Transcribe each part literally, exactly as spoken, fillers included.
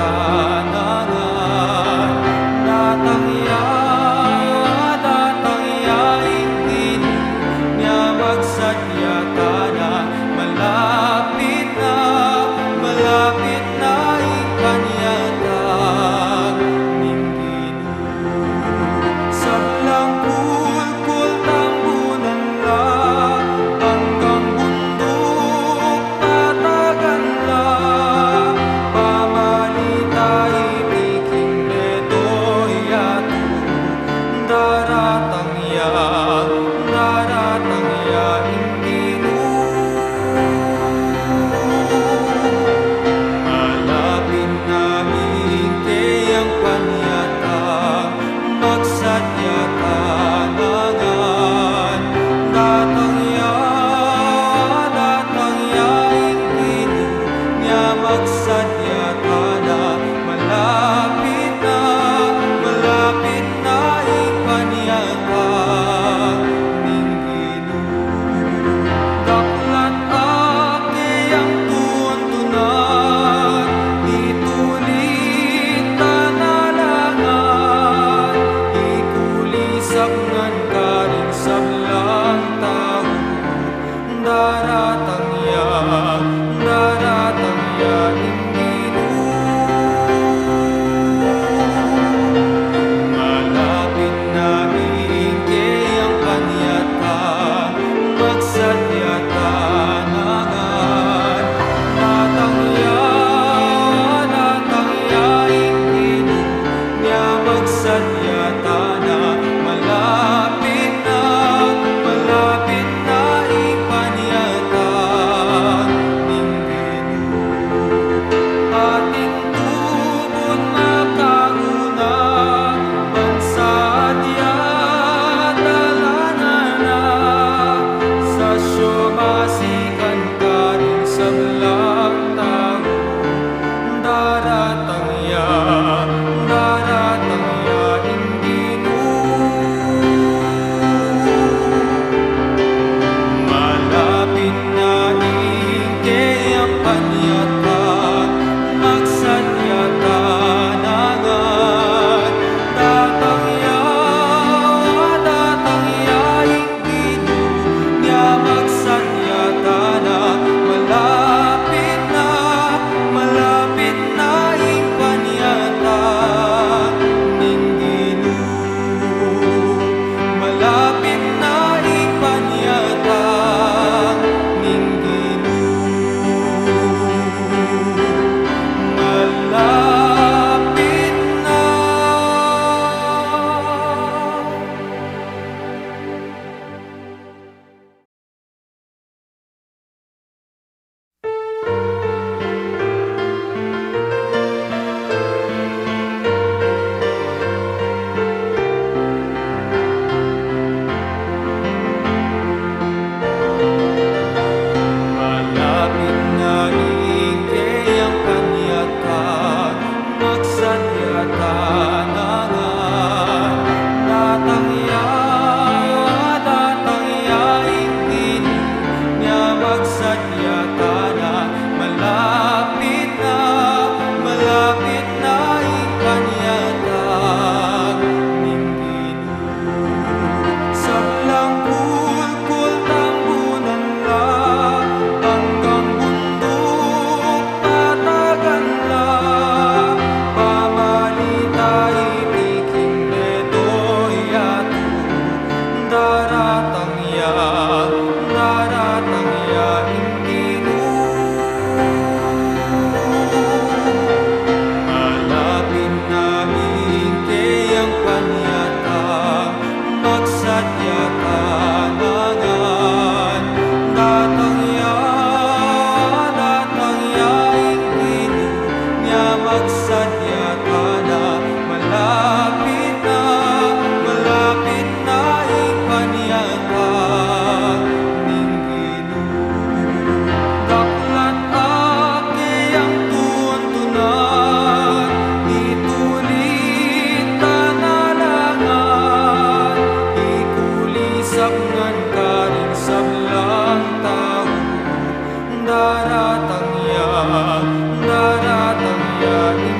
Tanangan, datang ya, datang ya ing Ginu, nya magsadya tana, malapit na, malapit na ing panyatang ning Ginu. Sablang kulkul tambunan la, anggang bunduk patagan la, pamalita iti king detoy yatu, daratang ya, daratang ya ing Ginu. Malapit na ing keyang panyatang, magsadya tana ngan. Datang ya, datang ya ing Ginu, nya magsadya tana, malapit na, malapit na ing panyatang ning Ginu. Daklat a keyang tuntunan, itulit tana la ngan, ikulisap ngan karing sablang tau, daratang ya, daratang ya ing Ginu. Malapit na ing keyang panyatang, magsadya tana ngan. Datang ya, datang ya ing Ginu, nya magsadya tana, malapit na, malapit na ing panyatang ning Ginu. Atin tubud makauna, bansa at yata, dalanan na, sa siumasikan karing sablang tau, daratang ya, daratang ya ing Ginu. Malapit na ing keyang panyatang, magsadya tana ngan. Datang ya, datang ya ing Ginu, nya magsadya tana, malapit na, malapit na ing panyatang ning Ginu. Malapit na ing panyatang ning Ginu. Malapit na. Malapit na ing keyang panyatang, magsadya tana ngan. Datang ya, datang ya ing Ginu, nya magsadya tana, malapit na, malapit na ing panyatang ning Ginu. Sablang kulkul tambunan la, anggang bunduk patagan la, pamalita iti king detoy yatu, daratang ya, daratang ya ing Ginu. Malapit na ing keyang panyatang, magsadya tana ngan. Datang ya, datang ya ing Ginu, nya magsadya tana, malapit na, malapit na ing panyatang ning Ginu. Daklat a keyang tuntunan, itulit tana la ngan, ikulisap ngan karing sablang tau, daratang ya, daratang ya ing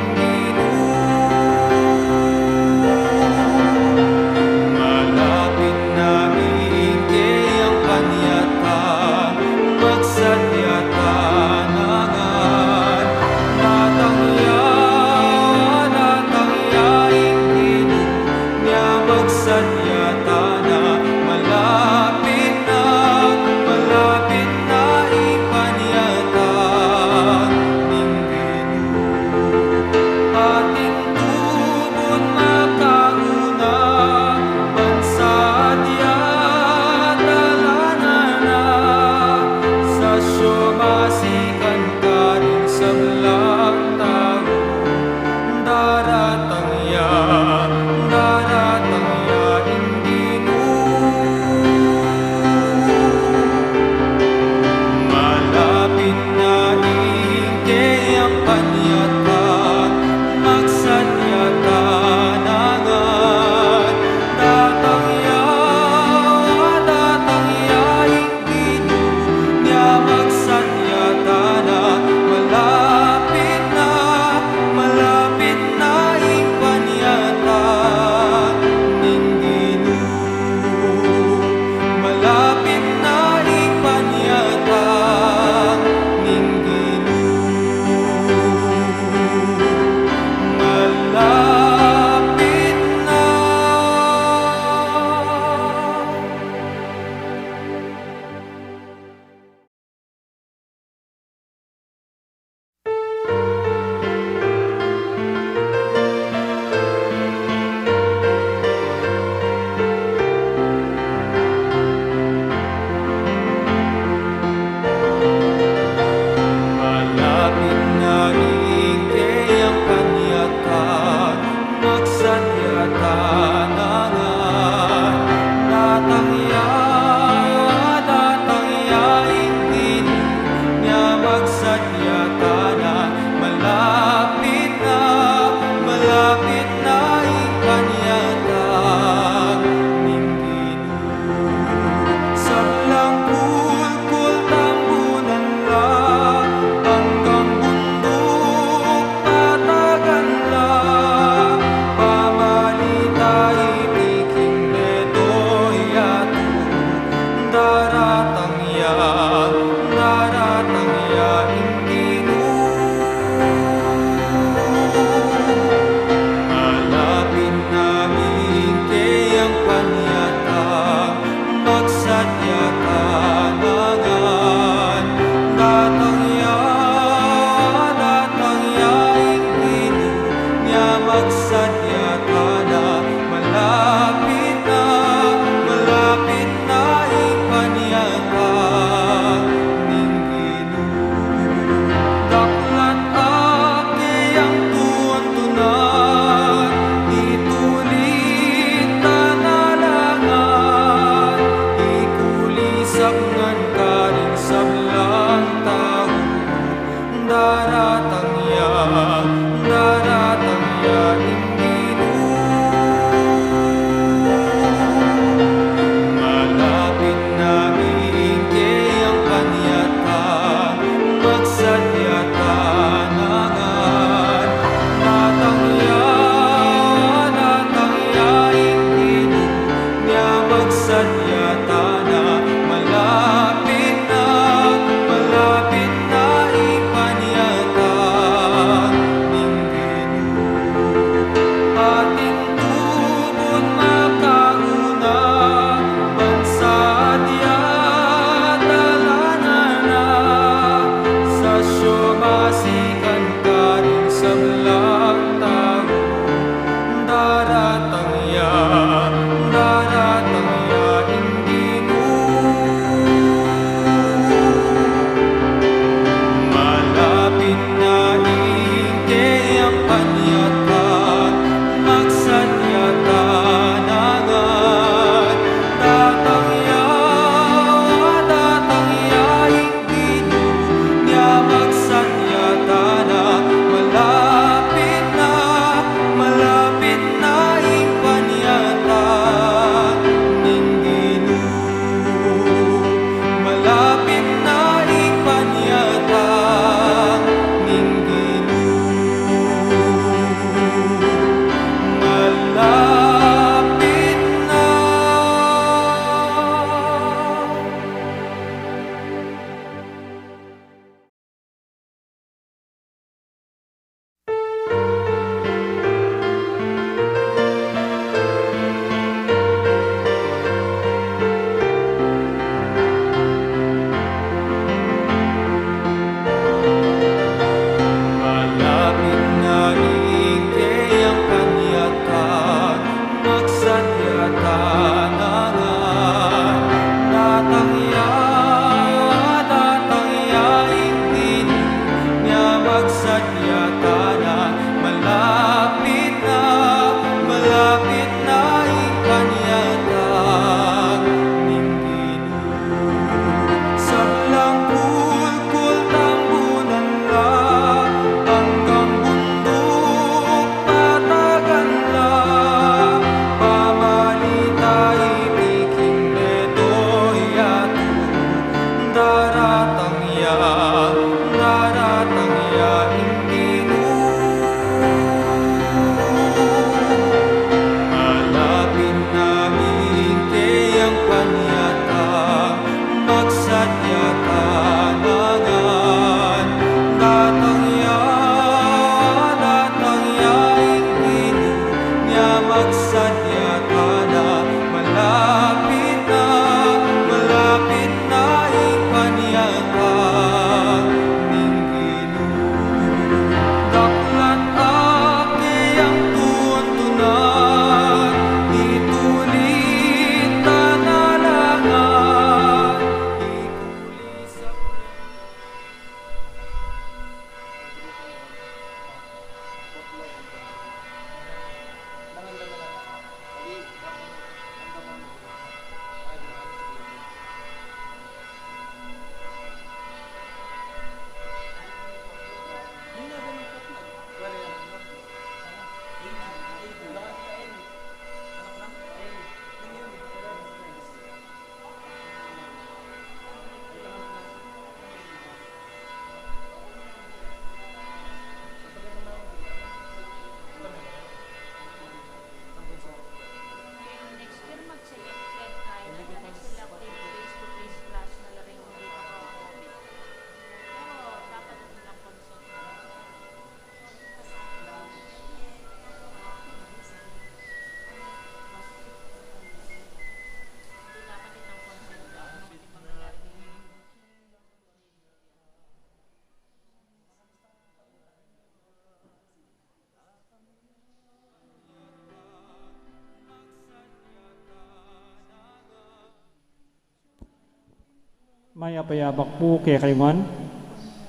Mayap a yabak pu kekayu ngan,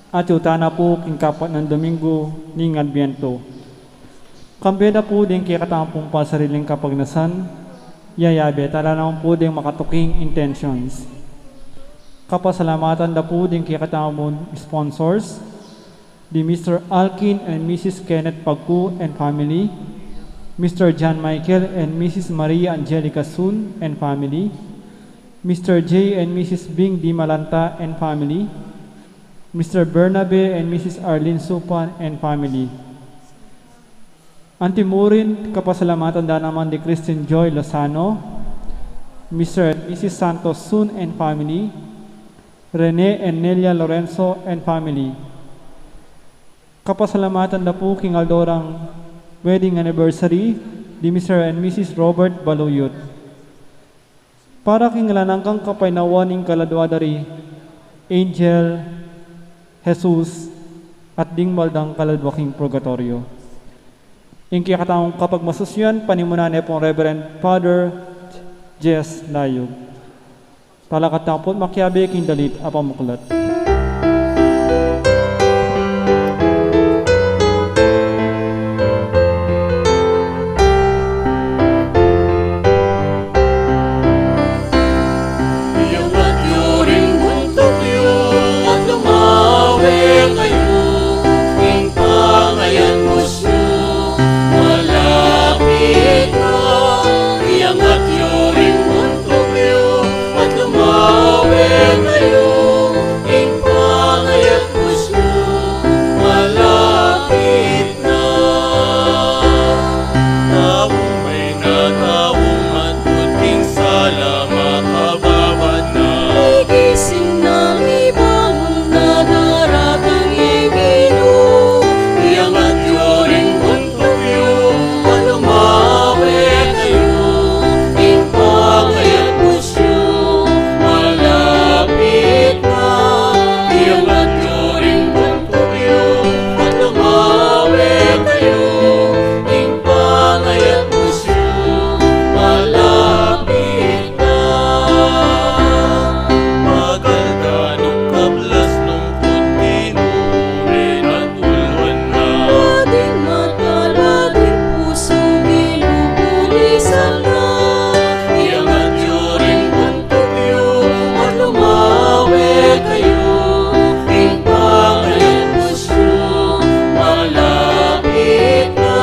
at yu tana pu king kapat nang Domingo ning Adbientu. Kambe da pu ding kekatamung pasariling kapagnasan, yayabe tala naman pu ding makatuking intentions. Kapasalamatan da pu ding kekatamung sponsors, di Mister Alkin and Missus Kenneth Pagku and family, Mister John Michael and Missus Maria Angelica Sun and family, Mister J and Missus Bing Dimalanta and family, Mister Bernabe and Missus Arlene Supan and family. Anti murin, kapasalamatan da naman di Christine Joy Lozano, Mister and Missus Santos Sun and family, Rene and Nelia Lorenzo and family. Kapasalamatan da pu king aldo rang wedding anniversary di Mister and Missus Robert Baluyot. Para king alang anggang kapaynawan ning kaladua da ri Angel, Jesus, at ding mabaldang kaladua king purgatoryo. Ing kekatamung kapagmasusian, panimunan ne pung Reverend Father Jess Layug. Talakad tamu pu't makiabe king dalit a pamuklat. Iangat yu ring buntuk yu at lumawe kayu, ing pangayatbus yu malapit na. Iangat yu ring buntuk yu at lumawe kayu, ing pangayatbus yu malapit na. Taung maina, taung matut, king sala makababad na. Igising na, mibangun na, daratang ya ing Ginu. Iangat yu ring buntuk yu at lumawe kayu, ing pangayatbus yu malapit na. Iangat yu ring buntuk yu at lumawe kayu, ing pangayatbus yu malapit na. Magal da nung kablas nung put Ginu, ren at uluan na. Ating mata, ating pusu, binubulisan na. Iangat yu ring buntuk yu at lumawe kayu, ing pangayatbus yu malapit na.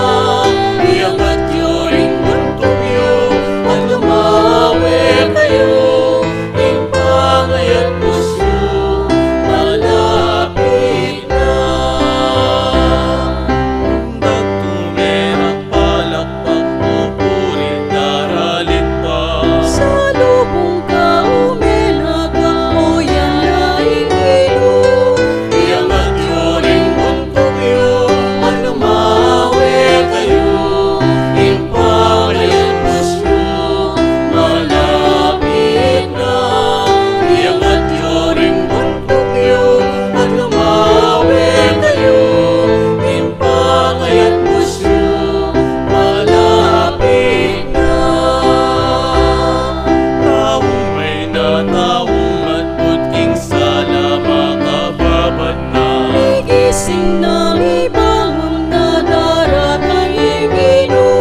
Iangat yu ring buntuk yu at lumawe kayu, ing pangayatbus yu malapit na. Nung dagtu merak palakpak, pupuri daralit pa. Salubung ka, umenak ka, o yan na ing Ginu. Iangat yu ring buntuk yu at lumawe kayu, ing pangayatbus yu malapit na. Iangat yu ring buntuk yu at lumawe kayu, ing pangayatbus yu malapit na. Taung maina, taung matut, king sala makababad na. Igising na, mibangun na, daratang ya ing Ginu.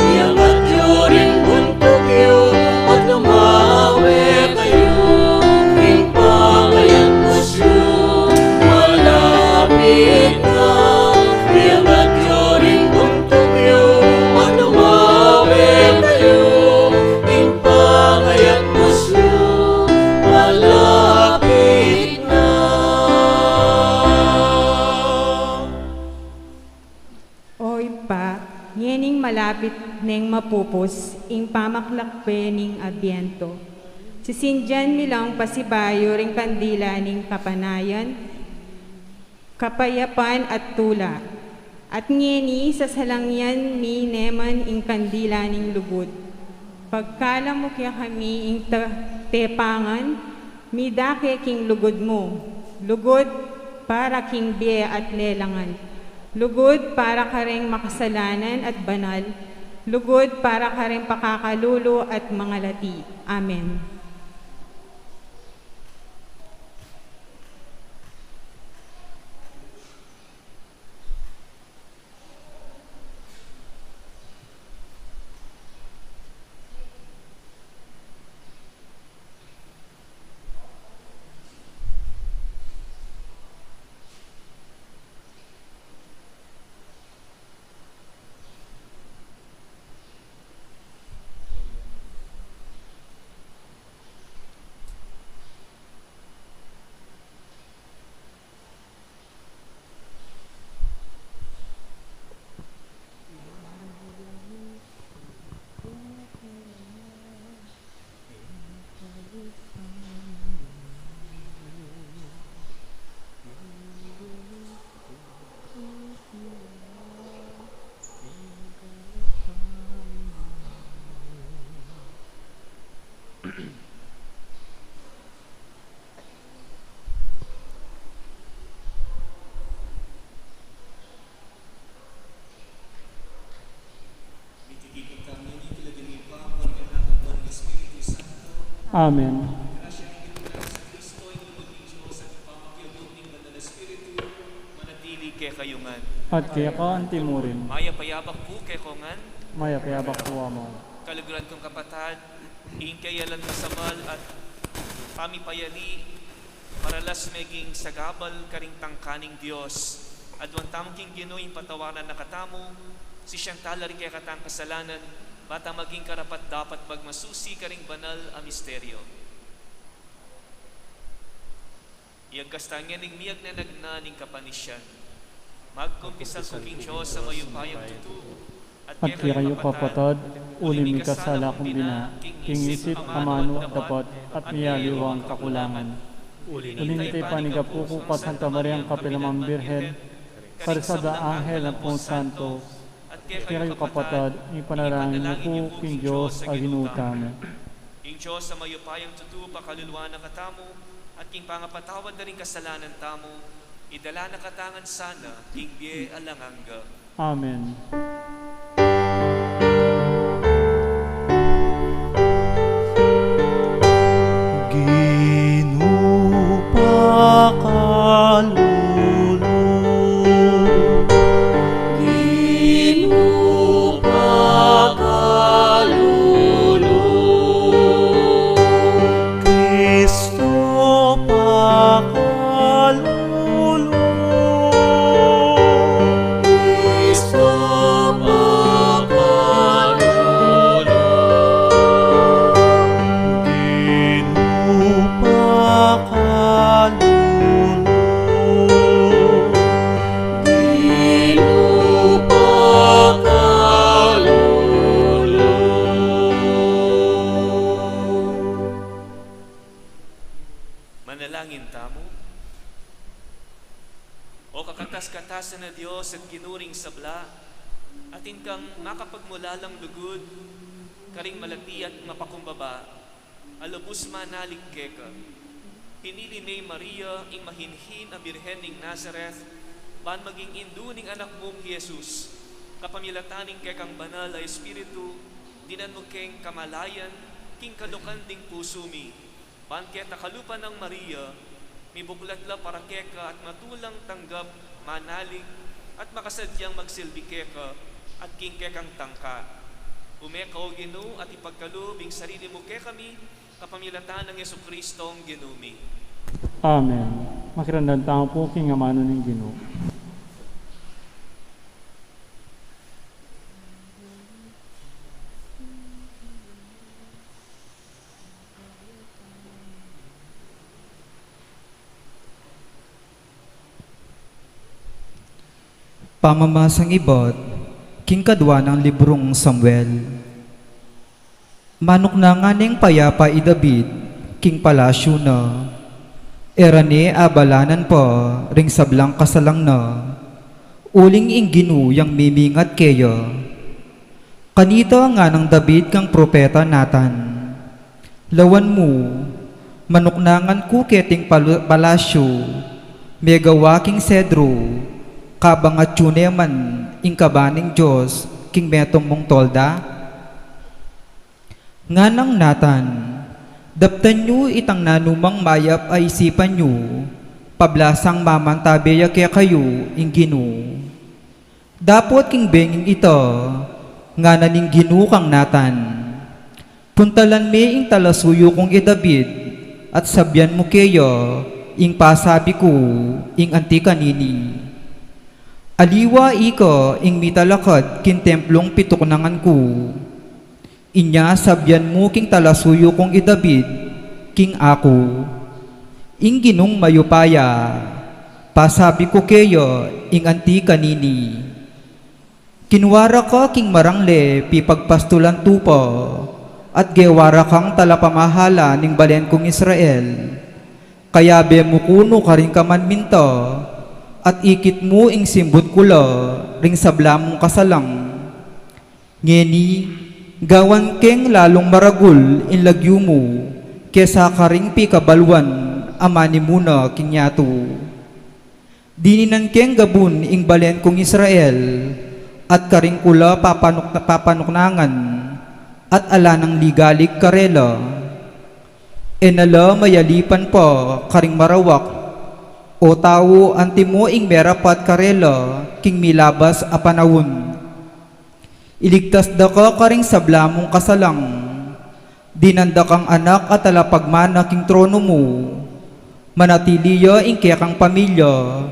Iangat yu ring buntuk yu at lumawe kayu, ing pangayatbus yu malapit na. Iangat yu ring buntuk yu at lumawe kayu, ing pangayatbus yu malapit na. O Ibpa, ngening malapit neng mapupus ing pamaklakbe ning Adbientu, sisindian mi lang pasibayu ring kandila ning kapanayan, kapayapan at tula. At ngeni sasalangyan mi ne man ing kandila ning lugud. Pagkalub mu kekami ing ta-, tepangan, midake king lugud mu, lugud para king bie at lelangan, lugud para kareng makasalanan at banal, lugud para kareng pakakalulu at mangalati. Amen. Amen. Grasya ning Ginu Hesucristo, ing lugud ning Dios, at ing pamakiagum ning Banal a Espiritu, manatili kekayu ngan. At keka antimurin. Mayap a yabak pu kekongan. Mayap a yabak pu, Among. Kaluguran kung kapatad, ing keyalan mung sabal at pamipayali, maralas meging sagabal karing tangka ning Dios. Aduan tamu king Ginu, ing patawaran na katamu, sisian tala ring kekatang kasalanan, bang maging karapat-dapat magmasusi karing banal a misteryo. Iyagkas ta ngening miyagnanagna ning kapanisian. Magkumpisal ku king Dios a mayupayang tutu, at kekayu, kapatad, uling mikasala kung bina, king isip, amanu, at dapat, at miyaliwang kakulangan. Uling ita ing panyawad ku kang Santa Mariang kapilan man Birhen, karing sablang anghel ampong santo, at kekayu, kapatad, ipanalangin yu ku king Dios a Ginu tamu. Ing Dios a mayupayang tutu pakaluluan na katamu, at king pangapatawad na ring kasalanan tamu, idala na katamu ngan sana king bie alang angga. Amen. Ginu pakalulu. Ginu pakalulu. Kristo pakalulu. Kristo pakalulu. Ginu pakalulu. Ginu pakalulu. Manalangin tamu. O kakatas-katasan a Dios at Ginu ring sabla, atin kang makapagmulalang lugud karing malati at mapakumbaba a lubus manalig keka. Pinili me i Maria, ing mahinhin a Birhen ning Nazareth, ban maging indu ning Anak mung i Jesus. Kapamilatan ning kekang Banal a Espiritu, dinan mu keng kamalayan king kadukan ding pusu mi. Ban keta kalupa nang Maria, mibuklat la para keka at matulang tanggap, manalig, at makasadyang magsilbi keka at king kekang tangka. Ume ka, O Ginu, at ipagkalub ing sarili mu kekami, kapamilatan nang Jesucristong Ginu mi. Amen. Makiramdam tamu pu king amanu ning Ginu. Pamamasang ibat king kadua nang librung Samuel. Manuknangan neng payapa i David king palasyu na. E ra ne abalanan pa ring sablang kasalang na, uling ing Ginu yang mimingat keya. Kanita nganang David kang propeta Natan, "Lawan mu, manuknangan ku keting palu-, palasyu megawa king sedro, kabang atyu ne man ing kaba ning Dios king metung mung tolda?" Nganang Natan, "Daptan yu itang nanumang mayap a isipan yu, pablasang mamantabe ya kekayu ing Ginu." Dapot king benging ita, ngana ning Ginu kang Natan, "Puntalan me ing talasuyu kung i David, at sabian mu keya ing pasabi ku ing anti kanini. Aliwa ika ing mitalakad king templung pituknangan ku. Inya sabian mu king talasuyu kung i David, king aku, 'Ing Ginung mayupaya, pasabi ku keya ing anti kanini: Kinua ra ka king marangle pipagpastulan tupa, at gewa ra kang talapamahala ning balen kung Israel. Kayabe mu ku no karin ka man minta, at ikit mu ing simbut ku la ring sabla mung kasalang. Ngeni, gawan keng lalung maragul ing lagyu mu kesa karing pikabaluan a manimuna king yatu.' Dininan keng gabun ing balen kung Israel, at karin ku la papanuk-, papanuknangan, at ala nang ligalig karela. E na la mayalipan pa karing marawak, o tau, antimo ing merapat karela king milabas a panaun. Iligtas da ka karing sabla mung kasalang. Dinan da kang anak a talapagmana king trono mu. Manatili ya ing kekang pamilya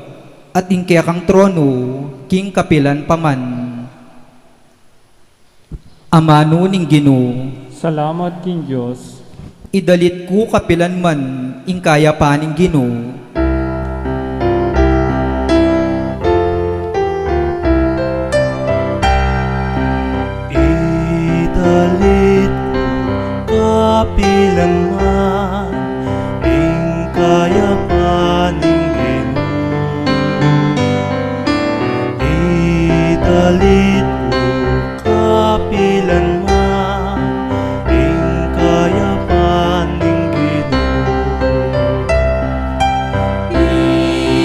at ing kekang trono king kapilan pa man. Amanu ning Ginu. Salamat king Dios. Idalit ku kapilan man ing kayapan ning Ginu. Idalit ku kapilan man ing kayapan ning Ginu. Idalit ku kapilan man ing kayapan ning Ginu.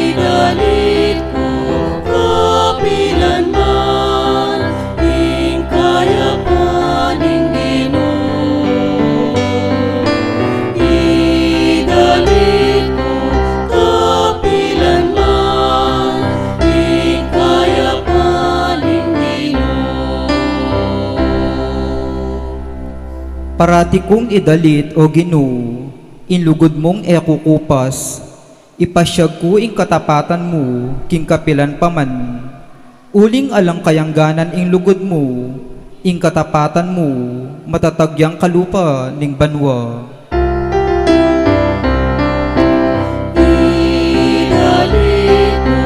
Idalit ku kapilan man ing kayapan ning Ginu. Idalit ku kapilan man ing kayapan ning Ginu. Parati kung idalit, O Ginu, ing lugud mung e kukupas. Ipasyag ku ing katapatan mu king kapilan pa man. Uling alang kayangganan ing lugud mu, ing katapatan mu matatag yang kalupa ning banua. Idalit ku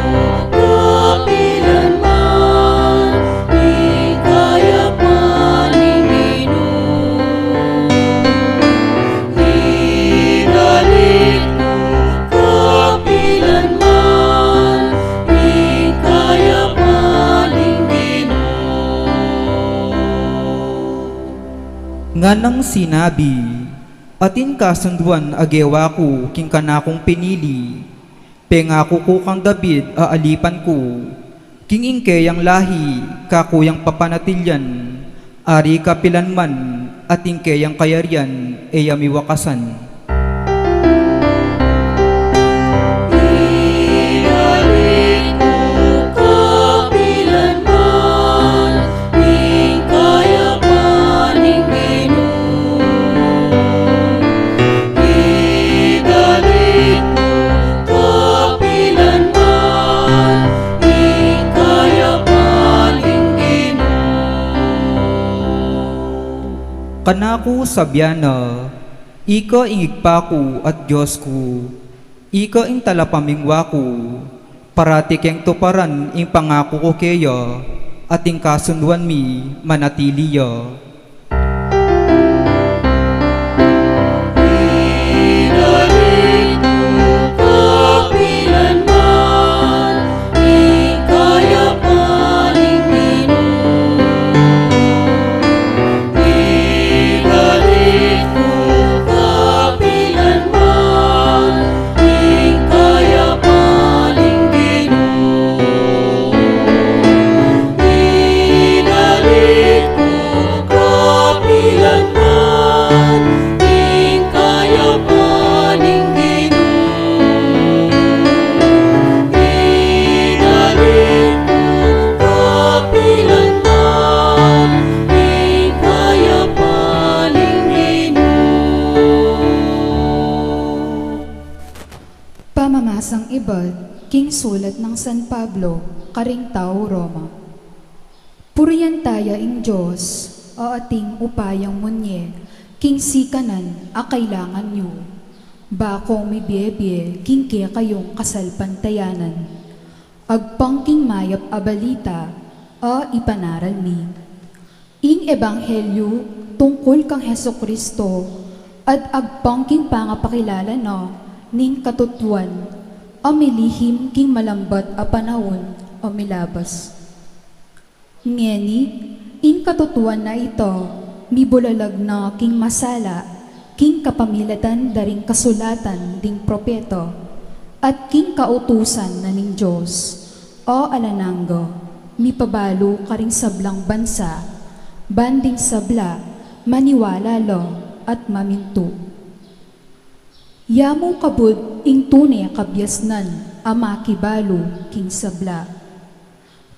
kapilan man ing kayapan ning Ginu. Idalit ku kapilan man ing kayapan ning Ginu. Nganang sinabi, atin kasunduan a gewa ku king kanakung pinili. Pengaku ku kang David a alipan ku, king ing keyang lahi kaku yang papanatilian, ari kapilan man, at ing keyang kayarian e ya miwakasan. Idalit ku kapilan man ing kayapan ning Ginu. Idalit ku kapilan man ing kayapan ning Ginu. Kanaku sabian na, ika ing Ibpa ku at Dios ku, ika ing talapamingwa ku, parati keng tuparan ing pangaku ku keya, at ing kasunduan mi manatili ya. Idalit ku kapilan man ing kayapan ning Ginu. Idalit ku kapilan man ing kayapan ning Ginu. Idalit ku kapilan man ing kayapan ning Ginu. Idalit ku kapilan man ing kayapan ning Ginu. Pamamasang ibat king sulat nang San Pablo karing tau Roma. Purian taya ing Dios, a ating upayang munye king sikanan a kailangan yu, bakong mibiebie king kekayung kasalpantayanan. Agpang king mayap a balita a ipanaral mi, ing ebanghelyu tungkul kang Jesucristo, at agpang king pangapakilala na ning katutuan a milihim king malambat a panaun a milabas. Ngeni, ing katutuan a ita mibulalag na king masala, king kapamilatan da ring kasulatan ding propeta, at king kautusan na ning Dios, a alang angga, mipabalu karing sablang bansa, ban ding sabla maniwala la at mamintu. Ya mu kabud ing tune a kabiasnan a makibalu king sabla.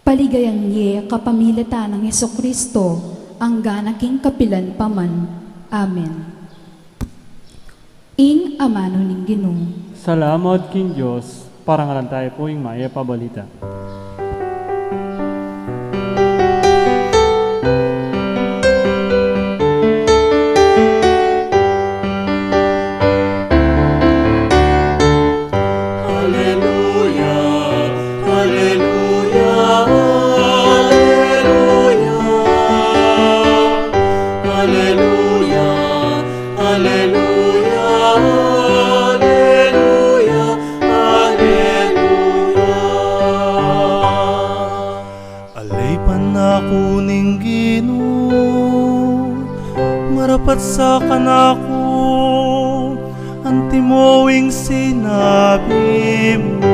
Paligayan ye kapamilatan nang Jesucristo, angga na king kapilan pa man. Amen. Ing amanu ning Ginu. Salamat king Dios. Parangalan tamu pu ing Mayap a Balita. Aleluya, aleluya, aleluya. Aleluya, aleluya, aleluya, aleluya. Alay panaku ning Ginu, marapat sa kanaku, antimo ing sinabi mu.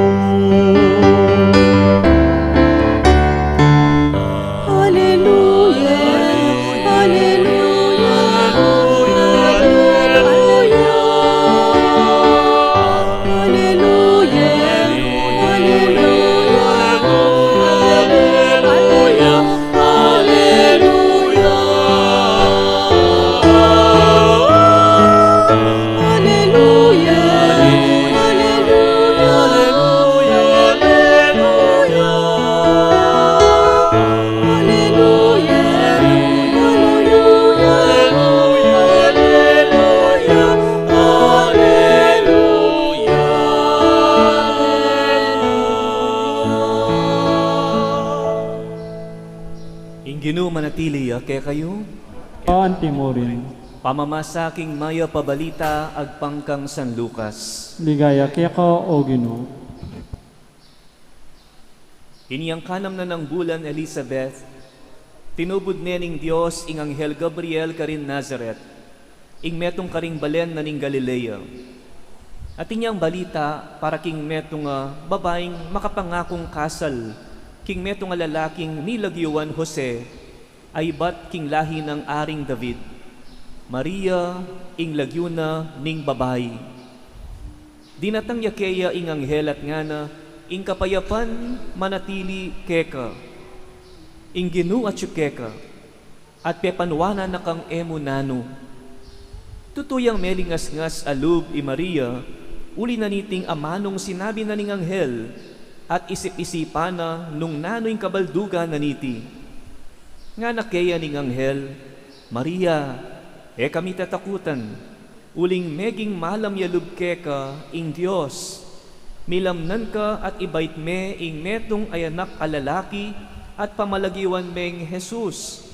Aleluya, aleluya, aleluya. Aleluya, aleluya, aleluya, aleluya. Aleluya, aleluya, aleluya. Aleluya, aleluya, aleluya, aleluya. Ing Ginu manatili ya kekayu. Antimo rin. Pamamasa king Mayap a Balita agpang kang San Lucas. Ligaya keka, O Ginu. Inyang kanam na nang bulan Elizabeth, tinubud ne ning Dios ing anghel Gabriel karin Nazaret, ing metung karing balen na ning Galilea. Atin yang balita para king metung a babaing makapangakung kasal king metung a lalaking nilagyuan Jose, a ibat king lahi nang Aring David. Maria ing lagyu na ning babai. Dinatang ya keya ing anghel at ngana, ing kapayapan manatili keka. Ing Ginu atyu keka, at pepanuanan na kang e mu nanu. Tutu yang melingasngas a lub i Maria, uli na niting amanung sinabi na ning anghel, at isip-isipan na nung nanu ing kabaldugan na niti. Ngana keya ning anghel, Maria, e ka mitatakutan, uling meging malam ya lub keka ing Dios. Milamnan ka at ibait me ing metung a anak a lalaki at pamalagiwan meng Jesus.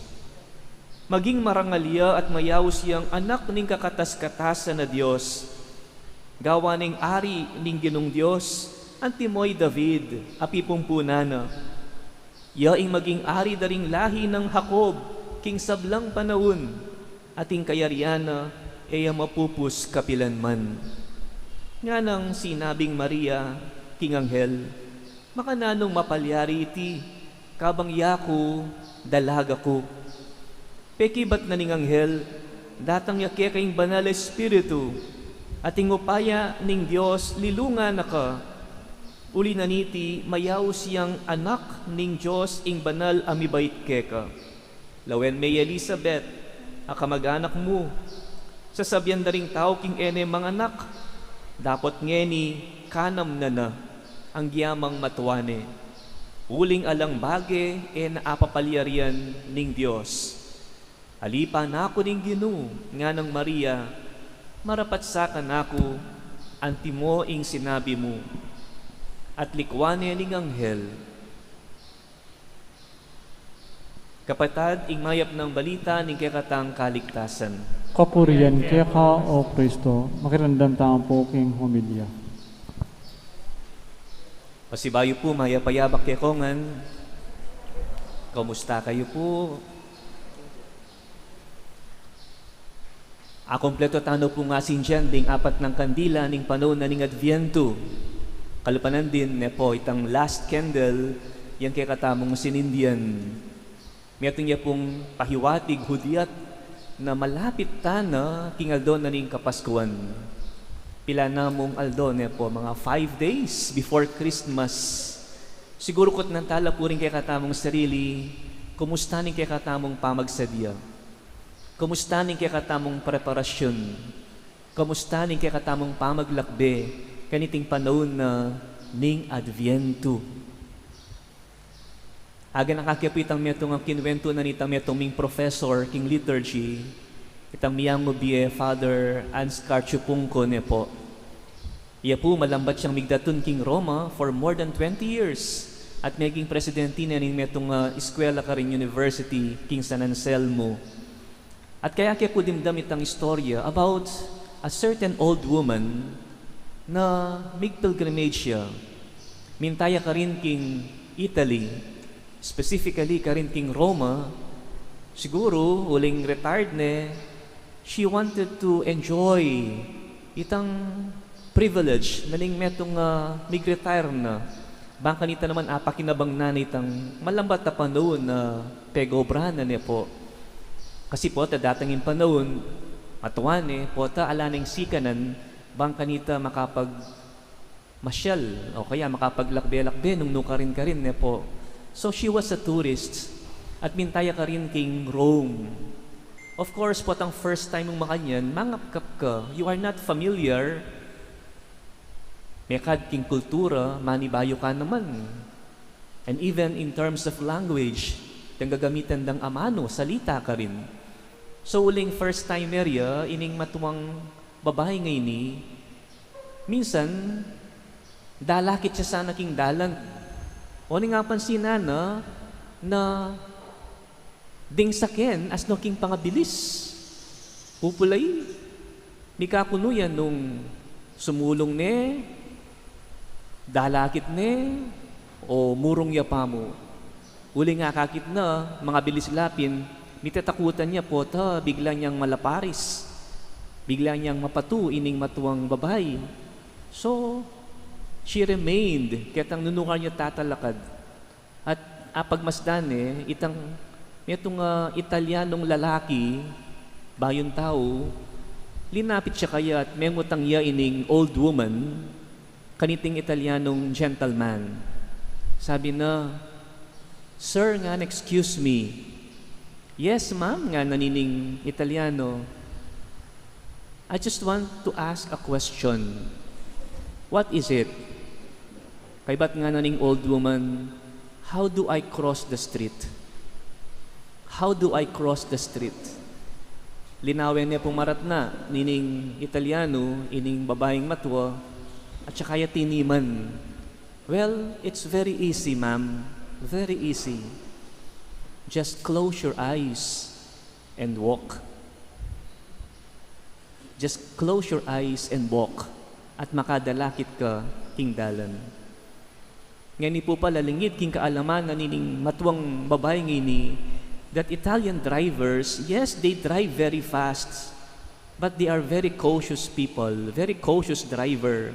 Maging marangal ya at mayaus yang anak ning kakatas-katasan a Dios. Gawan neng ari ning Ginung Dios, antimo i David a pipumpunan na. Ya ing maging ari da ring lahi nang Jacob king sablang panaun, at ing kayarian na e ya mapupus kapilanman. Nganang sinabing Maria king anghel, Makananung mapalyari iti, kabang yaku dalaga ku? Pekibat na ning anghel, Datang ya keka ing Banal a Espiritu, at ing upaya ning Dios lilungan na ka. Uli na niti, mayaus yang anak ning Dios ing banal a mibait keka. Lawen me i Elisabet, a kamag-anak mu, sasabian da ring tau king e ne manganak, dapot ngeni kanam na na, anggiyamang matua ne. Uling alang bage e na apapalyarian ning Dios. Alipan aku ning Ginu, nganang Maria, marapat sa kanaku, antimo ing sinabi mu. At likwan ne ning anghel. Kapatad, ing mayap nang balita ning kekatang kaligtasan. Kapurian keka, O Kristo. Makiramdam tamu pu king homilya. Pasibayu pu, mayap a yabak kekongan. Kumusta kayu pu? Akumpleto tana pung asindian ding apat nang kandila ning panaun na ning Adviento. Kalupa na din, ne pu, itang last candle, yang kekatamung sinindian. Metung ya pung pahiwatig hudyat na malapit tana king aldo na ning Kapaskuan. Pila na mung aldo ne po, mga five days before Christmas. Siguru kutnan tala pu ring kekatamung sarili, kumusta ning kekatamung pamagsadya? Kumusta ning kekatamung preparasyon? Kumusta ning kekatamung pamaglakbe kaniting panaun na ning Adviento? Aga na kake pu itang metung a kinwentu na nitang metung ming professor king liturgy, itang miyangubie Father Anscar Chupungco ne po. Iya pu malambat yang migdatun king Roma for more than twenty years at meging presidente ne ning metung a eskwela karin university king San Anselmo. At kaya ke pu dimdam itang istorya about a certain old woman na migpilgrimage ya. Minta ya karin king Italy, specifically karin king Roma, siguru uling retired ne, she wanted to enjoy itang privilege na ning metung a migretire na. Bang kanita naman apakinabang na nitang malambat a panaun na pegobra na ne po. Kasi po, ta datang ing panaun, matua ne, pota ala neng sikanan, bang kanita makapagmasyal, o kaya makapaglakbe-lakbe nung nukarin-karin ne po. So she was a tourist at minta ya karin king Rome. Of course, potang first time mung makanyan, mangapkap ka. You are not familiar. Mekad king kultura, manibayu ka naman. And even in terms of language, dang gagamitan dang amanu, salita karin. So, uling first timer ya, ining matuang babai ngeni, minsan, dalakit ya sana king dalan. O, ning apansinan na, na ding saken, asno king pangabilis. Pupulai, mikakunu ya nung sumulung ne, dalakit ne, o murung ya pa mu. Uling akakit na, mangabilis la pin, mitatakutan ya pota, bigla neng malaparis. Bigla neng mapatu ining matuang babai. So, she remained, ketang nunukar ya tatalakad. At apagmasdan ne, itang metung a Italianung lalaki, bayung tau, linapit ya kaya at mengutang ya ining old woman kaniting Italianung gentleman. Sabi na, "Sir," ngana, "excuse me." "Yes, ma'am," ngana nining Italiano. "I just want to ask a question." "What is it?" Kaybat ngana ning old woman, "How do I cross the street? How do I cross the street?" Linawen ne pung maratna nining Italiano ining babaing matua, at saka ya tiniman. "Well, it's very easy, ma'am. Very easy. Just close your eyes and walk. Just close your eyes and walk, at makadalakit ka king dalan." Ngeni pu pala lingid king kaalaman na nining matuang babai ngeni that Italian drivers, yes, they drive very fast, but they are very cautious people, very cautious driver.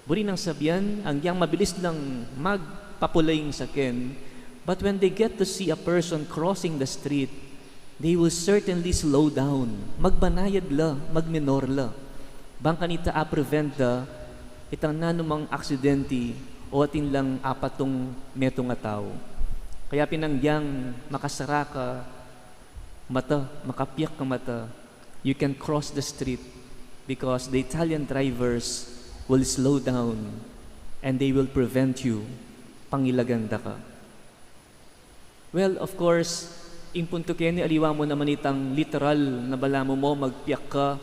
Buri nang sabian, agyang mabilis lang magpapula ing saken, but when they get to see a person crossing the street, they will certainly slow down. Magbanayad la, magminor la. Bang kanita a-prevent da itang nanumang aksidente o atin lang apatung metung a tau. Kaya pin agyang makasara ka mata, makapiak ka mata, you can cross the street because the Italian drivers will slow down and they will prevent you. Pangilagan da ka. Well, of course, ing puntu keni, aliwa mu naman itang literal na balamu mo magpiak ka.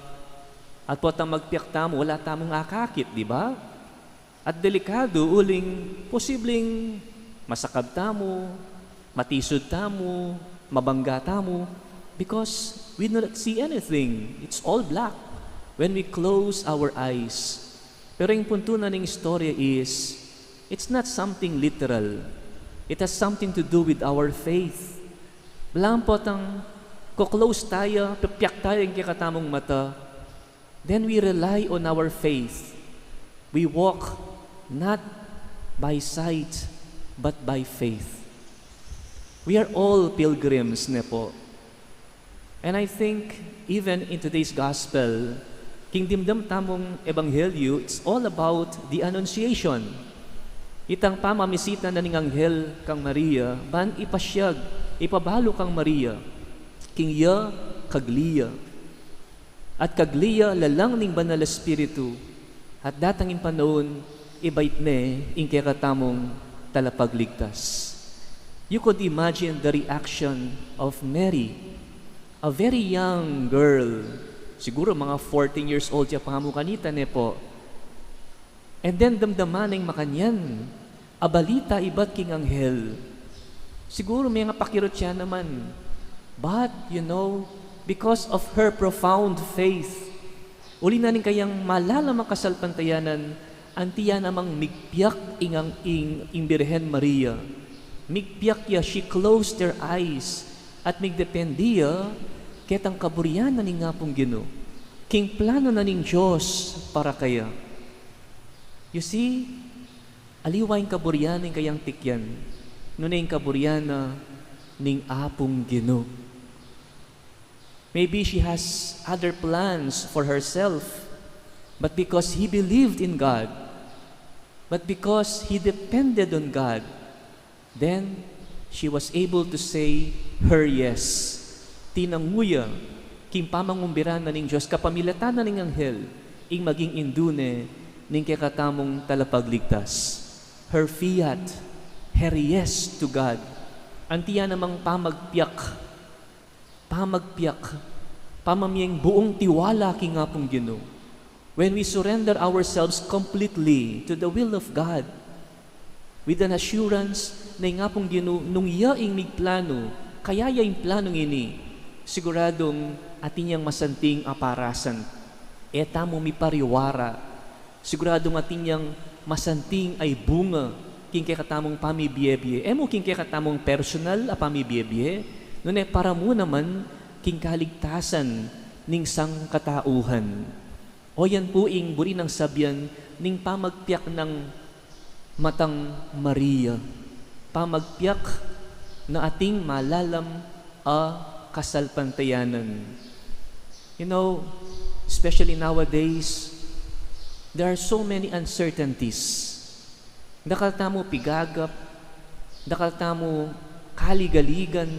At potang magpiak tamu, wala tamung akakit, di ba? At delikadu uling posibleng masakab tamu, matisud tamu, mabangga tamu, because we do not see anything. It's all black when we close our eyes. Pero ing puntu na ning istorya is, it's not something literal. It has something to do with our faith. Balamu potang ko-close taya, pipiak taya ing kekatamung mata, then we rely on our faith. We walk not by sight, but by faith. We are all pilgrims, ne po. And I think even in today's gospel, King dimdam tamung ebanghelyo, it's all about the Annunciation. Itang pamamisita na ning anghel kang Maria, ban ipasyag, ipabalu kang Maria, king iya kagli ya. At kagli ya lalang ning Banal Espiritu, at datang ing panaun, ibait ne ing kekatamung talapagligtas. You could imagine the reaction of Mary, a very young girl, siguro mga fourteen years old ya pa mu kanita, ne po. And then damdaman neng makanyan a balita ibat king anghel. Siguro mengapakirut ya naman. But, you know, because of her profound faith, uli na ning kayang malalam a kasalpantayanan, anti ya namang migpiak ing, ing, ing Birhen Maria. Migpiak ya, she closed her eyes, at migdepende ya ketang kaburian na ning Apung Ginu, king plano na ning Dios para kaya. You see, aliwa ing kaburian ning kayang tikyan, nune ing kaburian na ning Apung Ginu. Maybe she has other plans for herself, but because he believed in God, but because he depended on God, then she was able to say her yes. Tinangu ya king pamangumbiran na ning Dios, kapamilatan na ning anghel, ing maging indu ne ning kekatamung talapagligtas. Her fiat, her yes to God. Anti ya namang pamagpiak, pamagpiak, pamamyeng buung tiwala king Apung Ginu. When we surrender ourselves completely to the will of God, with an assurance na ing Apung Ginu, nung ya ing migplano, kaya ya ing planong ini, siguradung atin yang masanting a parasan. E tamu mipariwara, siguradung atin yang masanting a bunga king kekatamung pamibie-bie. E mu king kekatamung personal a pamibie-bie, nune para mu naman king kaligtasan ning sangkatauhan. O yan pu ing buri nang sabian ning pamagpiak nang matang Maria. Pamagpiak na ating malalam a kasalpantayanan. You know, especially nowadays, there are so many uncertainties. Dakal tamu pigagap, dakal tamu kaligaligan,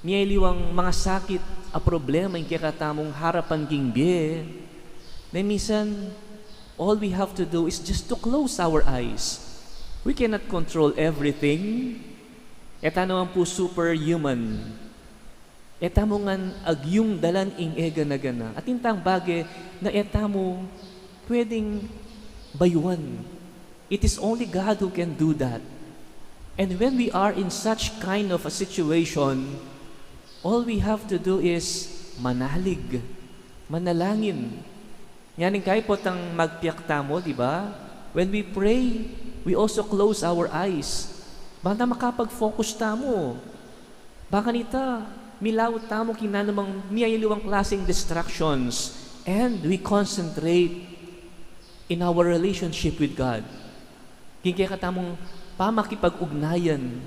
miyaliwang mangasakit a problema ing kekatamung harapan king bie. Na minsan, all we have to do is just to close our eyes. We cannot control everything. E ta naman pu superhuman. E tamu ngan agyung dalan ing e gana-gana. Atin tang bage na e tamu pwedeng bayuan. It is only God who can do that. And when we are in such kind of a situation, all we have to do is manalig, manalangin. Nyaning kay potang magpiak tamu, di ba? When we pray, we also close our eyes. Bang ta makapag-focus tamu. Bang kanita, milaut tamu king nanumang miyayaliwang klaseng distractions, and we concentrate in our relationship with God. King kekatamung pamakipag-ugnayan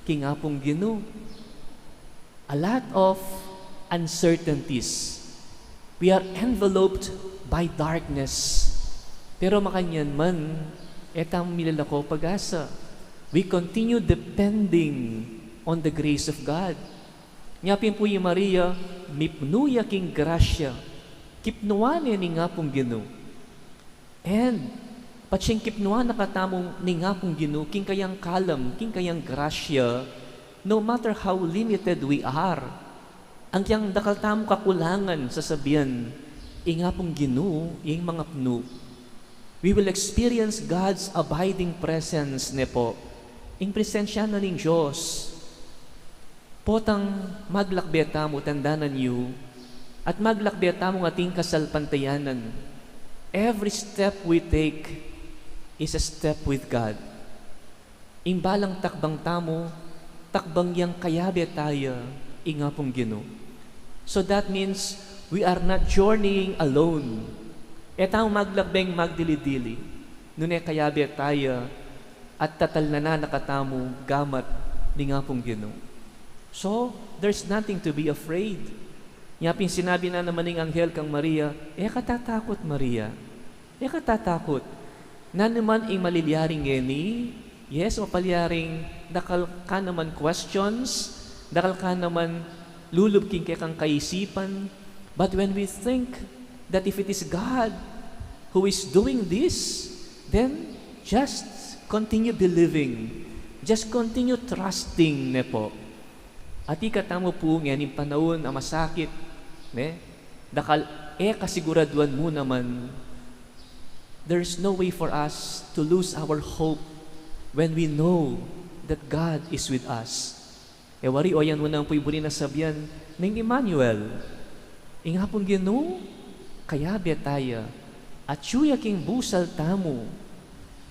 king Apung Ginu. A lot of uncertainties. We are enveloped by darkness. Pero makanyan man, e tamu milalako pag-asa. We continue depending on the grace of God. Nya pin pu i Maria, mipnu ya king grasya. Kipnuan ne ning Apung Ginu. And, patsing kipnuan na katamu ning Apung Ginu, king kayang kalam, king kayang grasya, no matter how limited we are, agyang dakal tamu kakulangan, sasabian, ing Apung Ginu, ing mangapnu. We will experience God's abiding presence, ne po. Ing presensya na ning Dios. Potang maglakbe tamu, tandanan yu, at maglakbe tamu king ating kasalpantayanan. Every step we take is a step with God. Ing balang takbang tamu, takbang yang kayabe taya ing Apung Ginu. So that means we are not journeying alone. E tamu maglakbeng magdili-dili, nune kayabe taya at tatalnan na katamu gamat ning Apung Ginu. So, there's nothing to be afraid. Inya pin sinabi na naman ning anghel kang Maria, "E ka tatakut, Maria. E ka tatakut. Nanu man ing malilyaring ngeni, yes, o palyaring dakal ka naman questions, dakal ka naman lulub king kekang kaisipan. But when we think that if it is God who is doing this, then just continue believing. Just continue trusting," ne po. Atiu katamu pu ngening panaun a masakit, ne? Dakal e kasiguraduan mu naman. There's no way for us to lose our hope when we know that God is with us. E wari, o yan mu naman pu ing buri nang sabian ning Emmanuel. Ing Apung Ginu kayabe taya, atyu ya king busal tamu.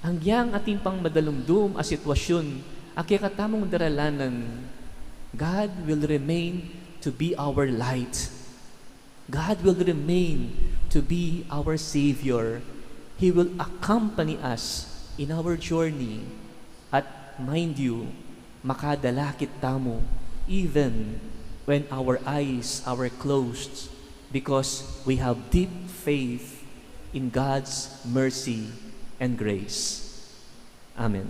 Anggiyang atin pang madalumdum a sitwasyun a kekatamung daralanan, God will remain to be our light. God will remain to be our Savior. He will accompany us in our journey. At mind you, makadalakit tamu even when our eyes are closed, because we have deep faith in God's mercy and grace. Amen.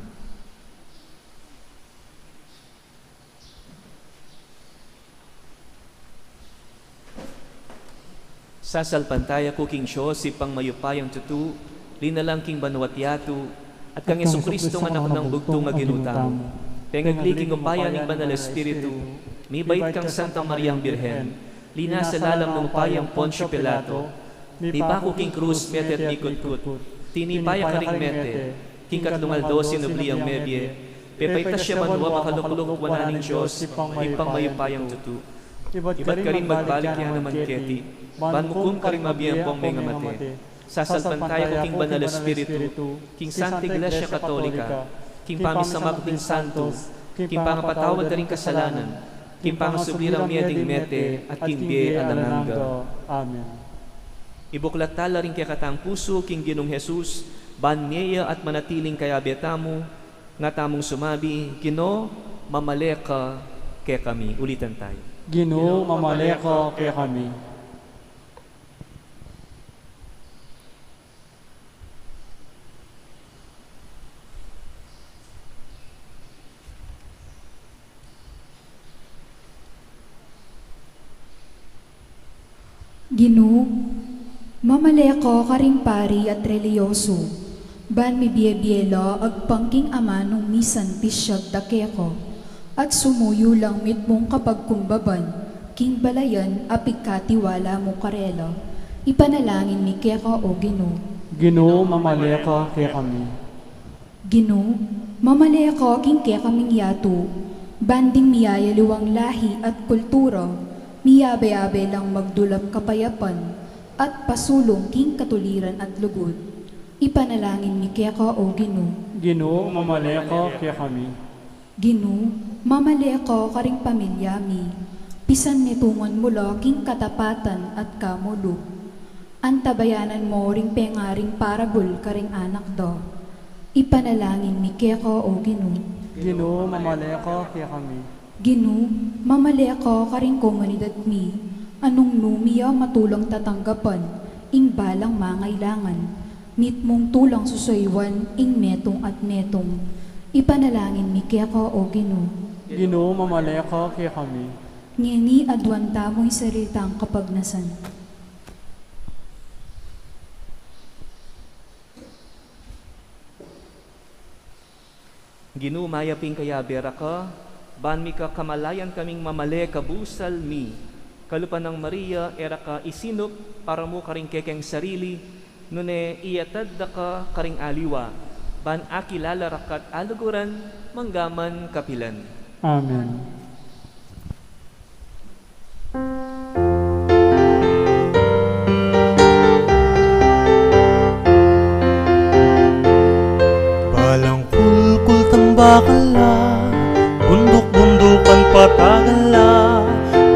Sasalpantaya ku king Dios, Ibpang mayupayang tutu, linalang king banua't yatu, at kang Jesucristo, Anak nang bugtung a Ginu tamu. Pengagli king upaya ning Banal Espiritu, mibait kang Santa Mariang Birhen, linasa lalam ning upaya nang Poncio Pilato, mipaku king krus, mete at mikutkut, tinipa ya karing mete, king katlung aldo sinubli yang mebie, pepaitas ya banua, makalukluk wanan ning Dios, Ibpang mayupayang tutu. Ibat karin magbalik ya naman keti, ban mukum karing mabie ampong mengamate. Sasalpantaya ku king Banal Espiritu, king Santa Iglesia Katolika, king pamisamak ding santo, king pangapatawad da ring kasalanan, king pangasubli rang mie ding mete, at king bie alang angga. Amen. Ibuklat tala ring kekatang pusu king Ginung Jesus, ban mie ya at manatiling kayabe tamu, nga tamung sumabi, "Ginu, mamale ka kekami." Ulitan tayu. Ginu, mamale ka kekami. Ginu, mamale ka karing pari at relihiyosu, ban mibie-bie la agpang king amanung misan pisyag da keka, at sumuyu lang mitmung kapagkumbaban king balayan a pigkatiwala mu karela. Ipanalangin mi keka, O Ginu. Ginu, mamale ka kekami. Ginu, mamale ka king kekaming yatu, ban ding miyayaliwang lahi at kultura, miyabe-abe lang magdulap kapayapan, at pasulung king katuliran at lugud. Ipanalangin mi keka, O Ginu. Ginu, mamale ka kekami. Ginu, mamale ka karing pamilya mi, pisan nitungan mu la king katapatan at kamulu. Antabayanan mu ring pengaring parabul karing anak da. Ipanalangin mi keka, O Ginu. Ginu, mamale ka kekami. Ginu, mamale ka karing komunidad mi, a nung nu mi ya matulang tatanggapan ing balang mangailangan, mitmung tulang susuyuan ing metung at metung. Ipanalangin mi keka, O Ginu. Ginu, mamale ka kekami. Ngeni aduan tamu ing sarili tang kapagnasan. Ginu, mayap ing kayabe ra ka, ban mika kamalayan kaming mamale kabusal mi. Kalupa nang Maria, e ra ka isinup para mu karing kekeng sarili, nune iyatad da ka karing aliwa, ban akilala ra ka't aluguran, manggaman kapilan. Amen. Balang kulkul tambakan la, bunduk-bundukan patagan la,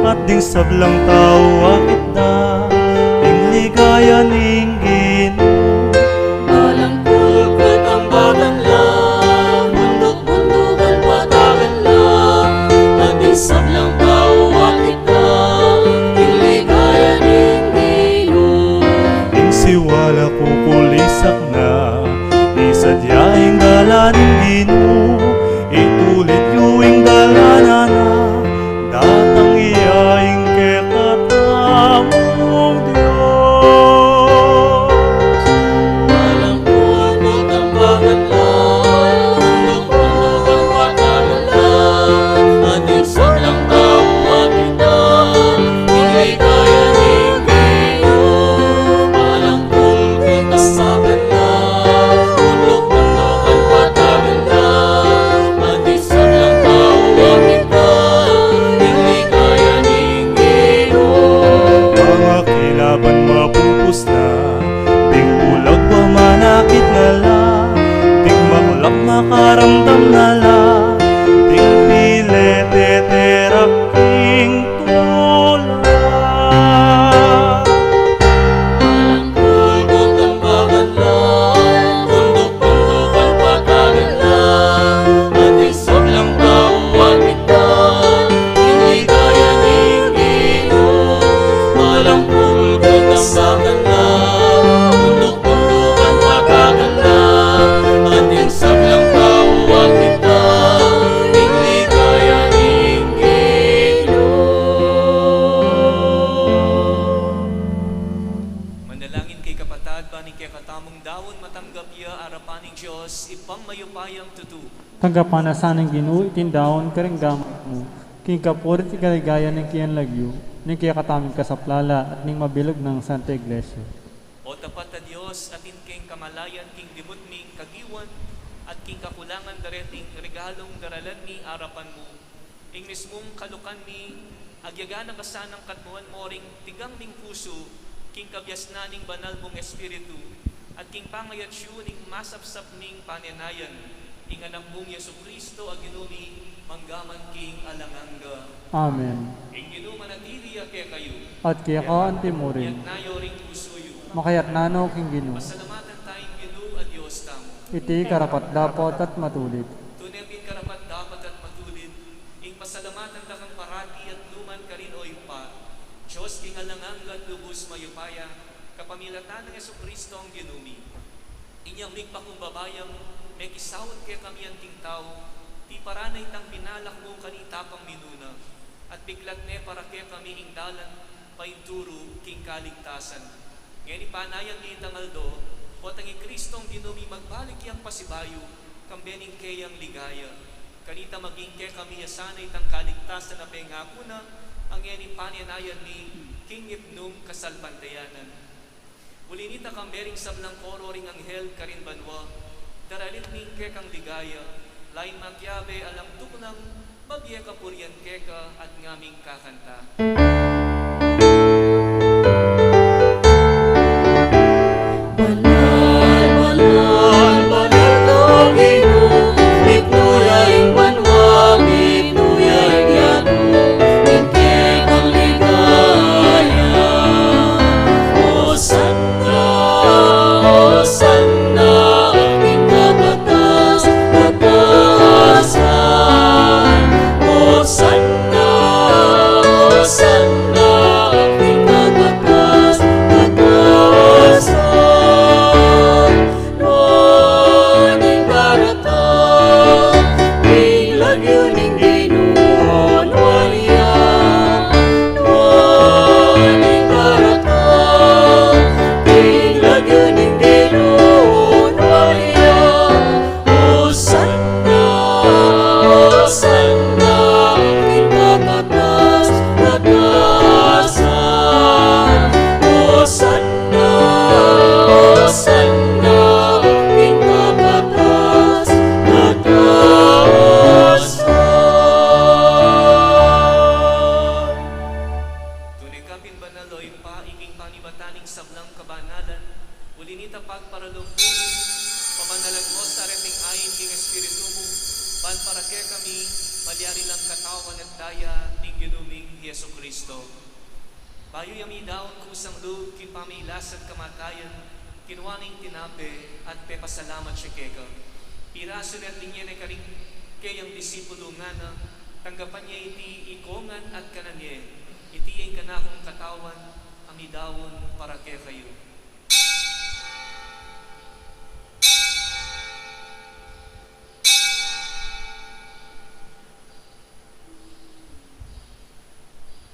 at ding sablang tau akit da ing ligaya ning Ginu. Balang kulkul tambakan la, bunduk-bundukan patagan la, at ding sablang tau akit da ing ligaya Tanggapan na sa ning Ginu iting daun karing gamat mu, king kapurian at kaligayan ning kayang lagyu, ning kekatamung kasaplalan, at ning mabilug nang Santa Iglesia. O tapat a Dios, atin keng kamalayan king dimut ming kagiwan, at king kakulangan dareting regalung daralan mi arapan mu, ing mismung kalukan mi, agyaga na ka sanang katmuan mo ring tigang ming pusu, king kabiasnan ning banal mung Espiritu, at king pangayatsu ning masapsap ming panenayan, ing Anak mung Jesucristo a Ginu mi, mangga man king alang angga. Amen. Ing Ginu manatili ya kekayu. At keka antimurin. Iyatas yu ring pusu yu. Makayatas no king Ginu. Pasalamatan taya ing Ginu a Dios tamu. Iti karapat-dapat at matulid. Tune pin karapat-dapat at matulid, ing pasalamatan da kang parati at nu man karin, o Ibpa, Dios king alang angga at lubus mayupaya, kapamilatan nang Jesucristo a Ginu mi. Inyang migpakumbaba yang mekisaul kekami anting tau, tiparan na itang binalak mu kanita pang minuna, at biklat ne para kekami ing dalan paintulu king kaligtasan. Ngeni panayan mi itang aldo, potang i Cristong Ginu mi magbalik yang pasibayu, kambe ning keyang ligaya. Kanita maging kekami ya sana itang kaligtasan a pengaku na, a ngeni panenayan mi king ipnung kasalpantayanan. Uli nita kambe ring sablang koro ring anghel karin banua, daralit mi ing kekang ligaya, laing makiabe alang tuknang, mabie kapurian keka at ngaming kakanta. Banal, banal, banal ka Ginu, mitmu ya ing banua, mitmu ya ing yatu, ing kekang ligaya. Hosanna, Hosanna, king kakatas, katasan. Hosanna, Hosanna, king kakatas, katasan. Nuan ing barata, ing lagyu ning Ginu nuan ya. Nuan ing barata, ing lagyu ning Ginu nuan ya. Hosanna, Hosanna, king kakatas, katasan. Hosanna, Hosanna, king kakatas, katasan. Tune ka pin banal, o Ibpa, king panibatan ning sablang kabanalan, uli nita pagparalum mu, pabanalan mu sa reting ain king Espiritu mu, ban para kekami, malyari lang katawan at daya ning Ginu ming Jesucristo. Bayu ya midaun kusang lub king pamagkasakit at kamatayan, kinua ne ing tinape at pepasalamat ya keka. Pirasu ne at binie ne karing keyang disipulu, ngana, tanggapan ye iti ikongan at kanan ye, iti ing kanakung katawan a midaun para kekayu.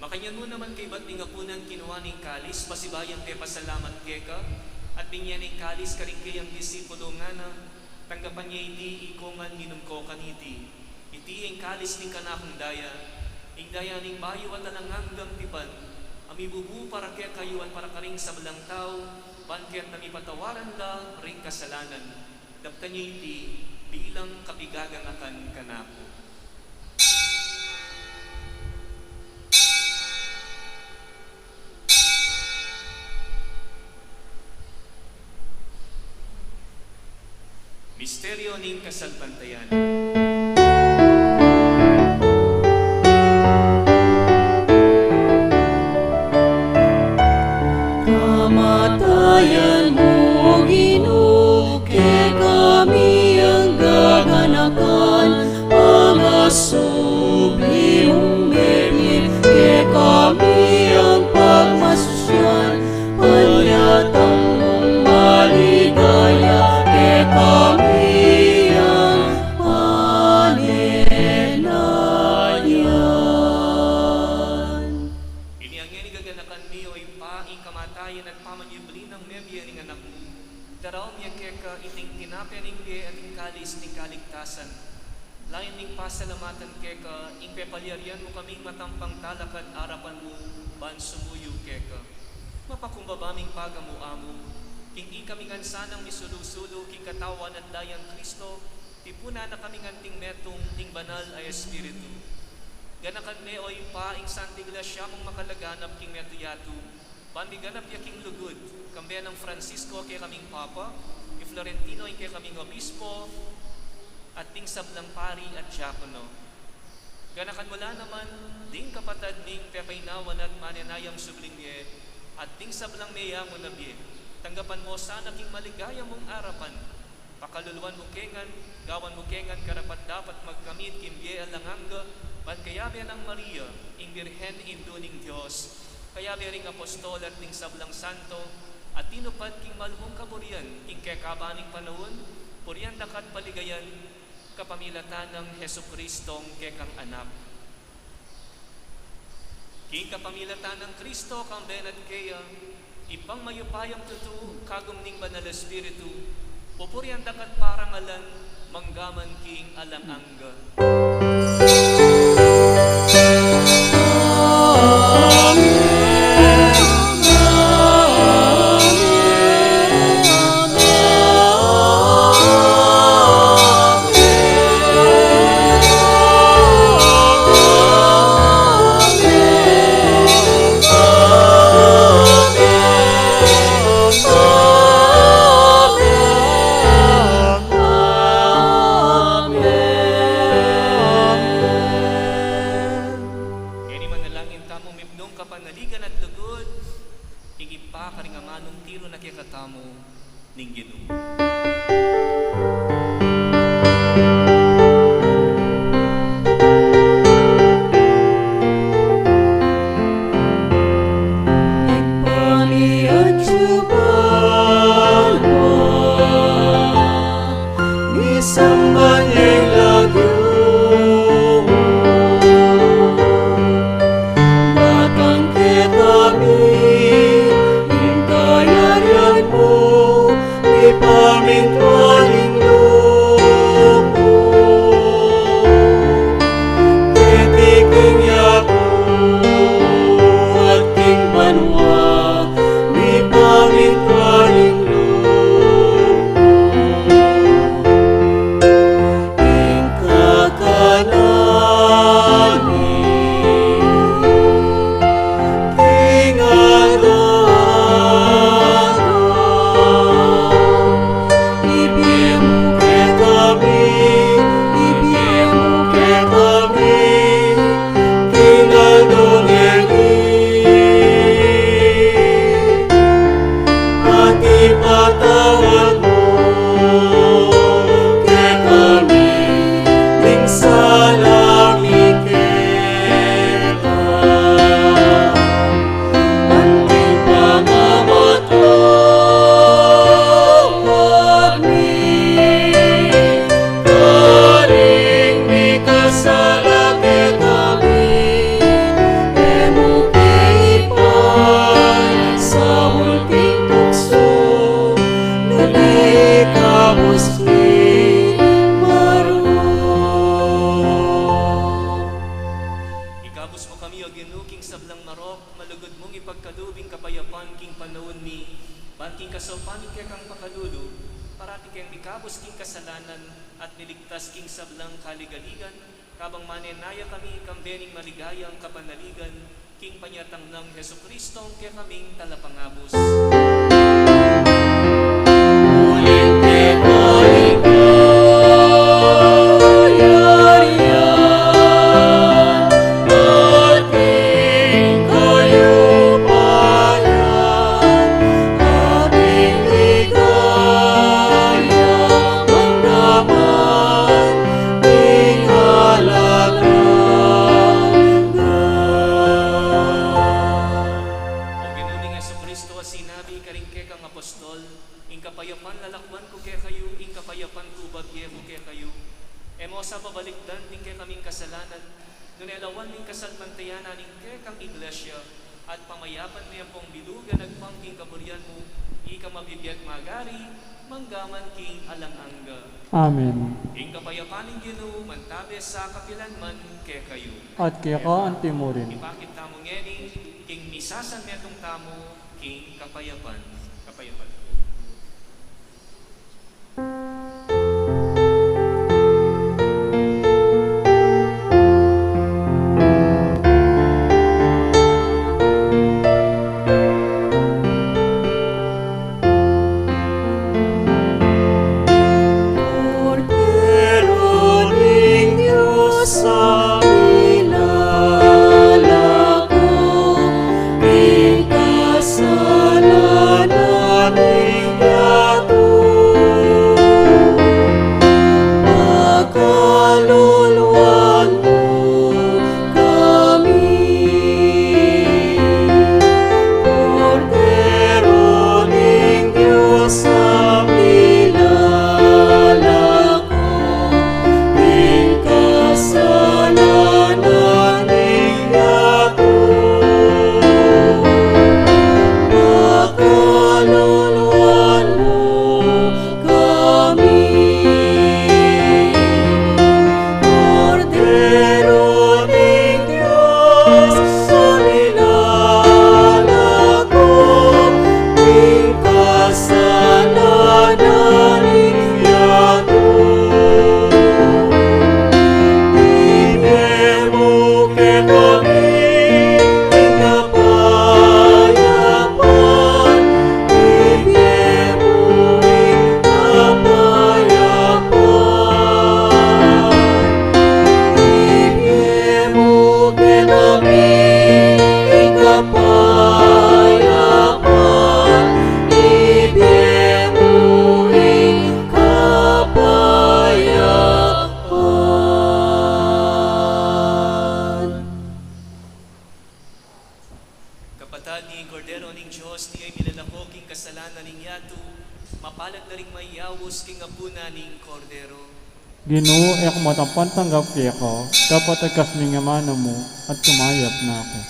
Makanyan mu naman kaybat ning apunan, kinua ne ing kalis, pasibayu yang pepasalamat keka, at binie ne ing kalis karing keyang disipulu, ngana, tanggapan ye iti ikongan, minum ko kaniti. Iti ing kalis ning kanakung daya, ing daya ning bayu at alang anggang tipan, a mibubu para kekayu at para karing sablang tau, ban keta mipatawaran da ring kasalanan. Daptan ye iti bilang kapigaganakan kanaku. Misteryo ning kasalpantayanan. Kamatayan mu, Ginu, kekami yang gaganakan, pangasubli mung mebie, kekami yang pagmasusian, panyatang mung maligaya, kekami yang panenayan. Ini ngeni gaganakan mi, o Ibpa, ing kamatayan at pamanyubli nang mebie ning Anak mu. Daraun mi keka iting tinape ning bie at ing kalis ning kaligtasan. Lain ming pasalamatan keka ing pepalyarian mu kaming matampang talakad arapan mu ban sumuyu keka. Mapakumbaba ming pagamu-amu king ikami ngan sanang misulu-sulu king katawan at dayang Kristo, tipunan na kaming anting metung ning Banal a Espiritu. Ganakan me, o Ibpa, ing Santa Iglesia mung makalaganap king metung yatu, ban miganap ya king lugud, kambe nang Francisco a kekaming Papa, i Florentino ing kekaming Obispo, at ding sablang pari at diakono. Ganakan mu la naman ding kapatad ming pepainawa na at manenayang subling mie, at ding sablang meyangu na bie. Tanggapan mu sana king maligaya mung arapan. Pakaluluan mu ke ngan, gawan mu ke ngan karapat-dapat magkamit king bie alang angga, ban kayabe nang Maria, ing Birhen, Indu ning Dios, kayabe ring apostol at ding sablang santo a tinupad king malugud a kaburian king kekaba ning panaun, purian da ka at paligayan kapamilatan nang Jesucristong kekang Anak. King kapamilatan nang Kristo, kambe na at keya, Ibpang mayupayang tutu, kagum ning Banal Espiritu, pupurian da ka at parangalan mangga man king alang angga. Ngeni manalangin tamu mibnung kapanaligan at lugud king Ibpa karing amanung tiru na kekatamu ning Ginu. Ibpa mi atsu ka banua, misamban ya ing lagyu mu, datang kekami ing kayarian mu, mipamintuan ing lub mu keti king yatu at king banua, mipamintuan ing lub mu. Ing kakanan mi king aldo-aldo, ibie mu kekami, ibie mu kekami king aldo ngeni, at ipatawad mu kekami ding sala mi keka, anti pamamatawad mi karing mikasala kekami, e mu ke ipaisaul king tuksu, nune ikabus mi marok. Ikabus mu kami, O Ginu, king sablang marok, malugud mung ipagkalub ing kapayapan king panaun mi, ban king kasaupan ning kekang pakalulu, parati keng mikabus king kasalanan at miligtas king sablang kaligaligan, kabang manenaya kami kambe ning maligayang kapanaligan, king panyatang nang Jesucristong kekaming Talapangabus. Uling keka ing kayarian, at ing kayupayan, at ing ligaya, mangga man king alang angga. O Ginu ming Jesucristo, a sinabi karing kekang apostol, ing kapayapan lalakwan ku kekayu, ing kapayapan ku babie ku kekayu. E mu sa babalikdan ding kekaming kasalanan, nune lawan mu ing kasalpantayanan ning kekang Iglesia, At pamayapan me ampong bilug a agpang king kaburian mu, ika mabibie at magari, mangga man king alang angga. Amen. Ing kapayapan ning Ginu, mantabe sa kapilan man kekayu. At keka anti murin. Ipakit tamu ngeni, king misa, san metung tamu, king kapayapan. Kapayapan. Kordero ning Dios, a milalako king kasalanan ning yatu. Pakaluluan mu kami. Kordero ning Dios, a milalako king kasalanan ning yatu. Pakaluluan mu kami. Kordero ning Dios, a milalako king kasalanan ning yatu. Ibie mu kekami ing kapayapan, ibie mu ing kapayapan. Ibie mu kekami ing kapayapan, ibie mu ing kapayapan. Kapatad, ing Kordero ning Dios, nia ing milalako king kasalanan ning yatu. Mapalad la ring mayaus king apunan ning Kordero. Ginu, e ku matampang tanggap keka, dapot agkas mu ing amanu mu, at kumayap na ku.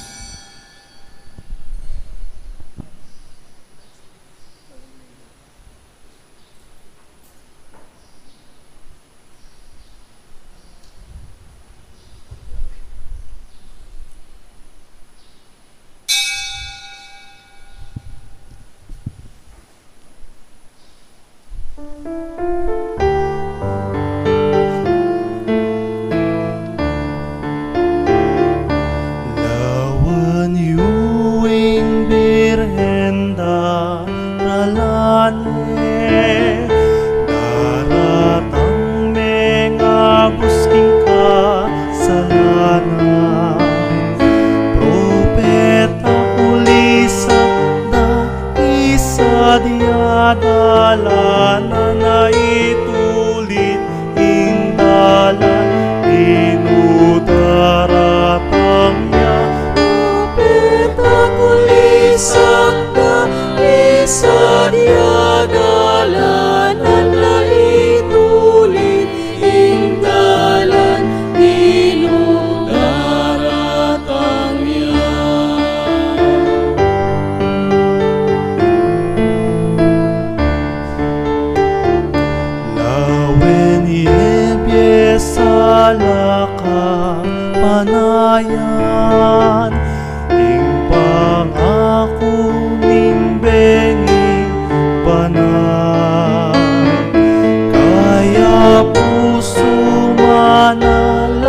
Lawen yu ing Birhen da ralane, daratang mengabus king kasalanan. Propeta ku lisag da, isad ya dalanan, a itulid ing dalan, Ginu daratang ya. Propeta ku lisag da, isad ya dalanan, a itulid ing dalan, Ginu daratang ya. Lawen ye bie sa la kapanayan, ing pangaku ning bengi banal. Kaya pusu manalangin,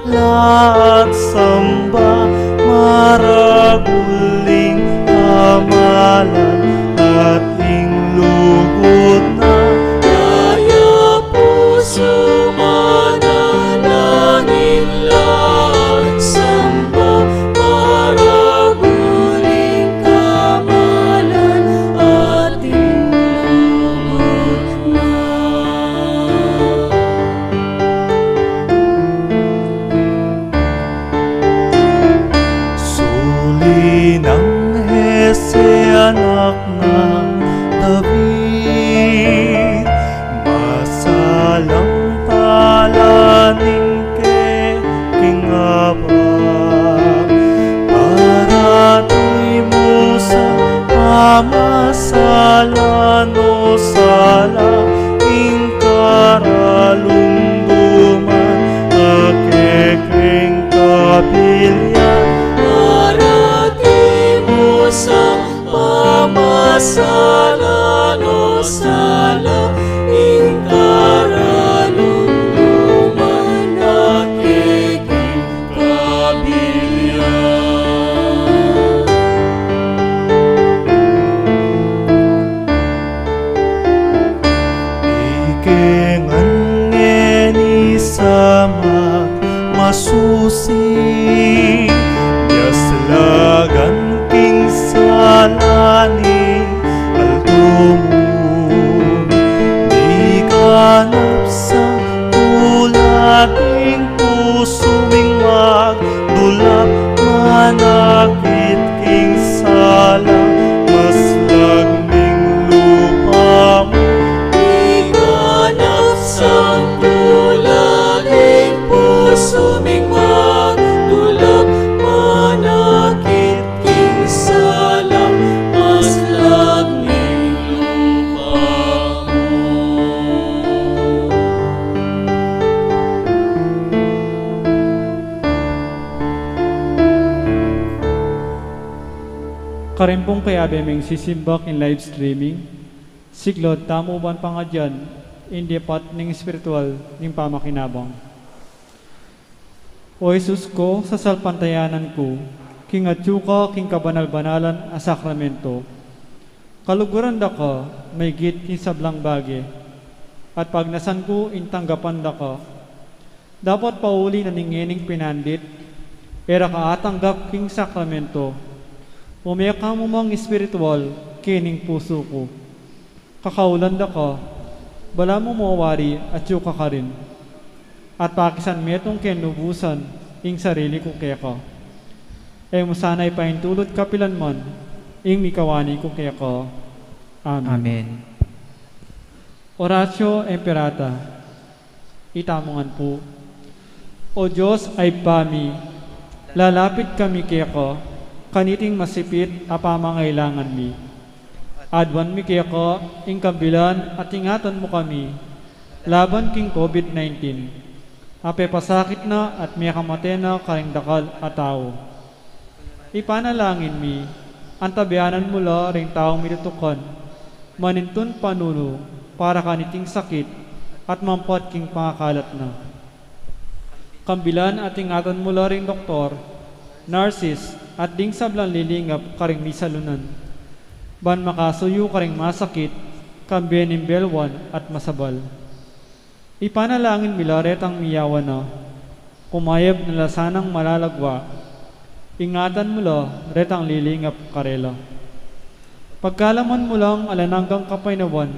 laat samba, maragul ing kamalan, at ing lugud na. Kaya pusu manalangin, laat samba, maragul ing kamalan, at ing lugud na. Suli nang Jese, anak nang David, masalang tala ning keking abak, para sala, ing karaluluman na kekeng kabilyan. Ike ngan ngeni sa magmasusi, bias lagan king sala ning aldo mu. Miganap sang tula ding pusu ming magdulap, manakit king sala, maslag ning lupa mu. Miganap sang tula ding pusu ming magdulap, manakit king sala, maslag ning lupa mu. Karin pung kayabe ming sisimbak in live streaming, siklaud tamu ban pangadyan ing depat ning espiritual ning pamakinabang. O Jesus ko, sasalpantayanan ku king atyu ka king kabanal-banalan a sakramento. Kaluguran da ka maigit king sablang bage, at pagnasan ku ing tanggapan da ka. Dapat pauli na ning ngening pinandit, e ra ka atanggap king sakramento. Mame ka mu mang espiritual kening pusu ku. Kakaulan da ka, balamu mo wari atyu ka karin, at pakisan metung king lubusan ing sarili ku keka. E mu sana ipaintulut kapilan man ing mikawani ku keka. Amen. Amen. Oratio Imperata. Itamu ngan pu. O Dios a Ibpa mi, lalapit kami keka kaniting masipit a pamangailangan mi. Aduan mi keka ing kabilan at ingatan mu kami laban king COVID nineteen a pepasakit na at mekamate na karing dakal a tau. Ipanalangin mi, antabayanan mu la ring taung mitutukan, manintun panulu para kaniting sakit at mampat king pangakalat na. Kambilan at ingatan mu la ring doktor, nurses, at ding sablang lilingap karing misalunan, ban makasuyu karing masakit, kambe ning belwan at masabal. Ipanalangin mi la retang miyawan na, kumayap na la sanang malalagwa, ingatan mu la retang lilingap karela. Pagkaluban mu lang alang anggang kapaynawan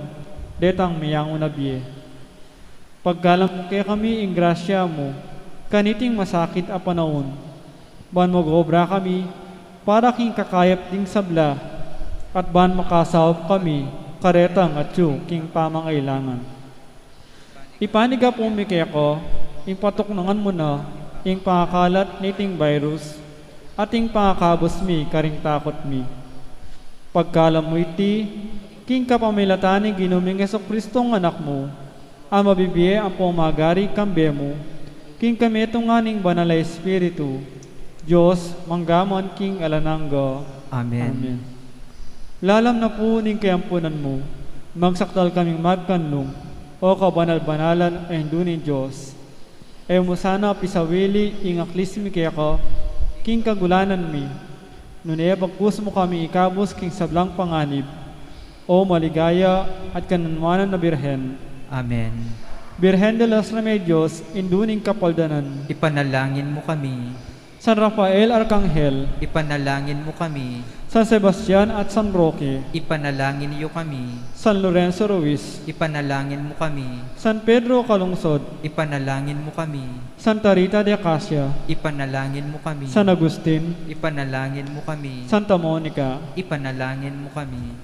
retang meyangu na bie. Pagkalub mu kekami ing grasya mu kaniting masakit a panaun, ban mag-obra kami para king kakayap ding sabla, at ban makasaup kami karetang atyu king pamangailangan. Ipanyawad mi keka ing patuknangan mu na ing pangakalat niting virus at ing pangakabus mi karing takut mi. Pagkalub mu iti king kapamilatan ning Ginu ming Jesucristo a Anak mu, a mabibie ampong magari kambe mu, king kamitungan ning Banal a Espiritu, Dios, mangga man king alang angga. Amen. Amen. Lalam na pu ning kayampunan mu, magsakdal kaming magkanlung, O kabanal-banalan a Indu ning Dios. E mu sana pisawili ing aklis mi keka king kagulanan mi, nune bagkus mu kami ikabus king sablang panganib, O maligaya at kanunuanan a Birhen. Amen. Birhen de los Remedios, Indu ning Kapaldanan. Ipanalangin mu kami. San Rafael Arkanghel. Ipanalangin mu kami. San Sebastian at San Roque. Ipanalangin yu kami. San Lorenzo Ruiz. Ipanalangin mu kami. San Pedro Calungsod. Ipanalangin mu kami. Santa Rita de Casia. Ipanalangin mu kami. San Agustin. Ipanalangin mu kami. Santa Monica. Ipanalangin mu kami.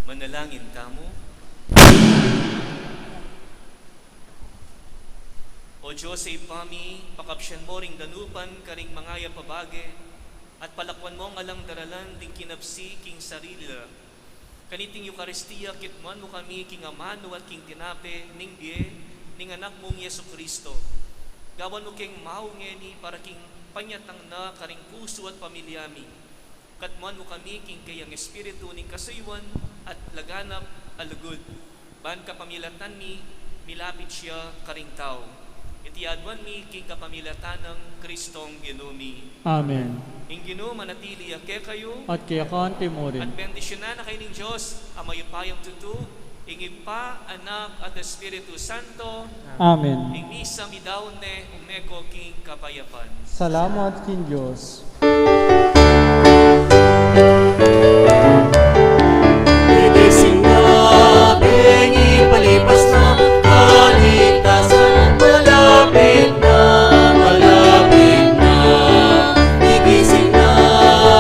Manalangin tamu. O Dios a Ibpa mi, pakabsian mu ring danupan karing mangayap a bage, at palakuan mung alang daralan ding kinabsi king sarili ra. Kaniting Eukaristia, kitmuan mu kami king amanu at king tinape ning bie ning Anak mung Jesucristo. Gawan mu keng mau ngeni para king panyatang na karing pusu at pamilya mi. Katmuan mu kami king kayang Espiritu ning kasuyuan at laganap a lugud. Ban kapamilatan mi, milapit ya karing tau. Iti aduan mi king kapamilatan nang Kristong Ginu mi. Amen. Ing Ginu manatili ya kekayu. At keka naman murin. At bendisyunan na kayu ning Dios a mayupayang tutu, ing Ibpa, Anak, at Espiritu Santo. Amen. Ing misa midaun ne, umeko king kapayapan. Salamat king Dios. Gigising na, bengi palipas na, kaligtasan malapit na, malapit na. Gigising na,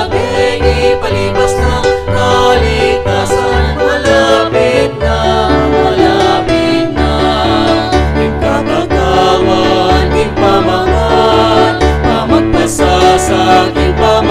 bengi palipas na, kaligtasan malapit na, malapit na. Ing katatawanan, ing pamangan, pamagpasasa, ing pamagpasasa.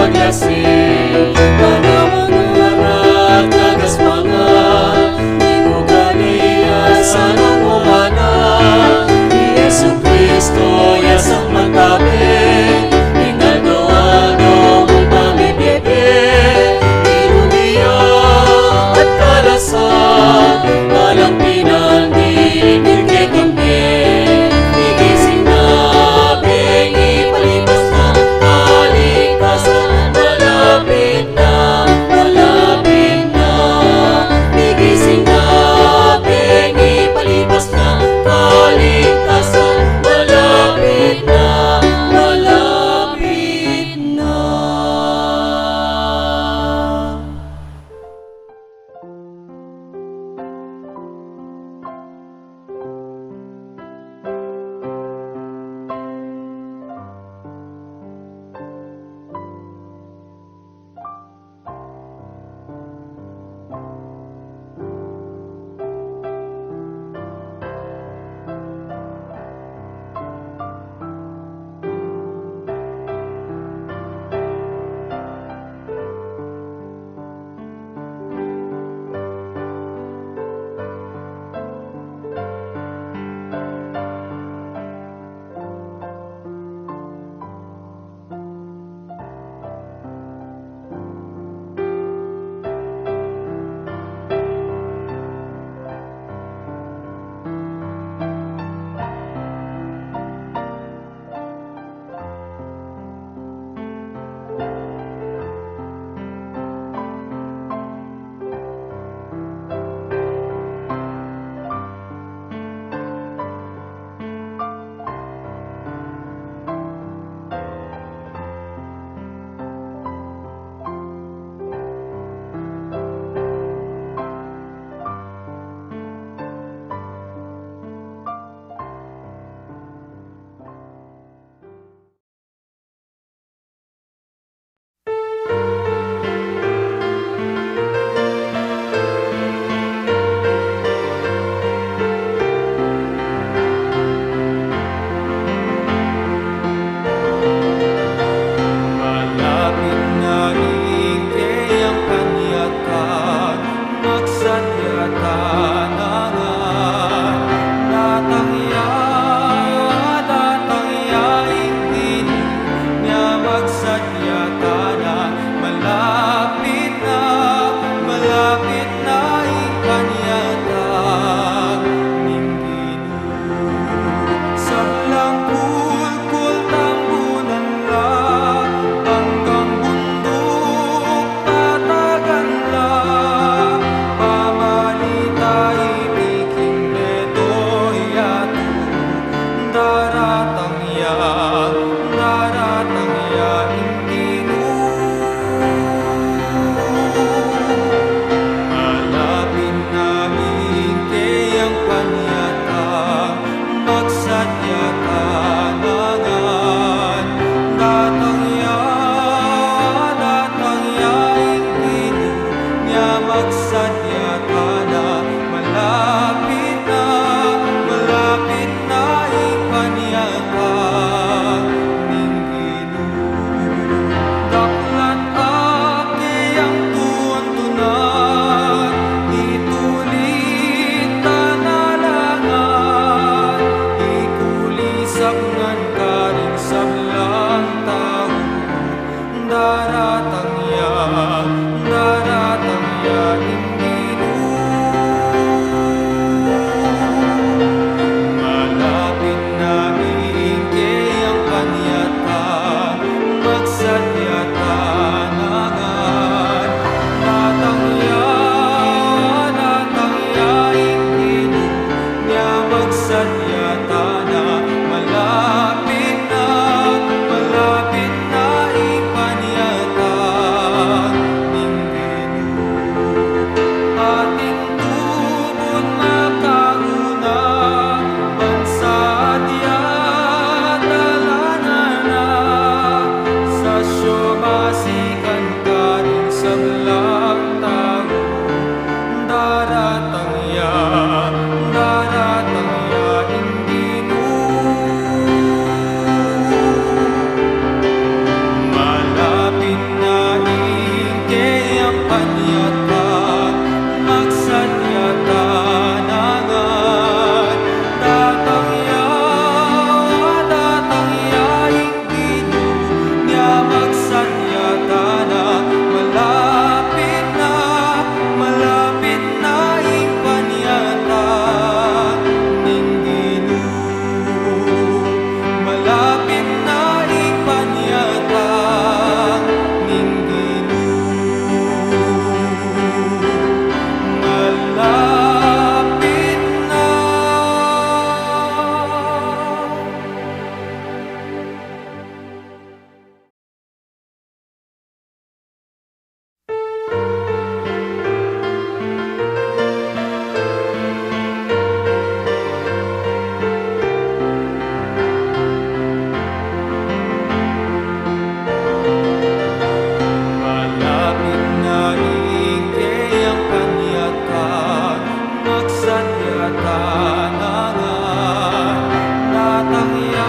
Ang iya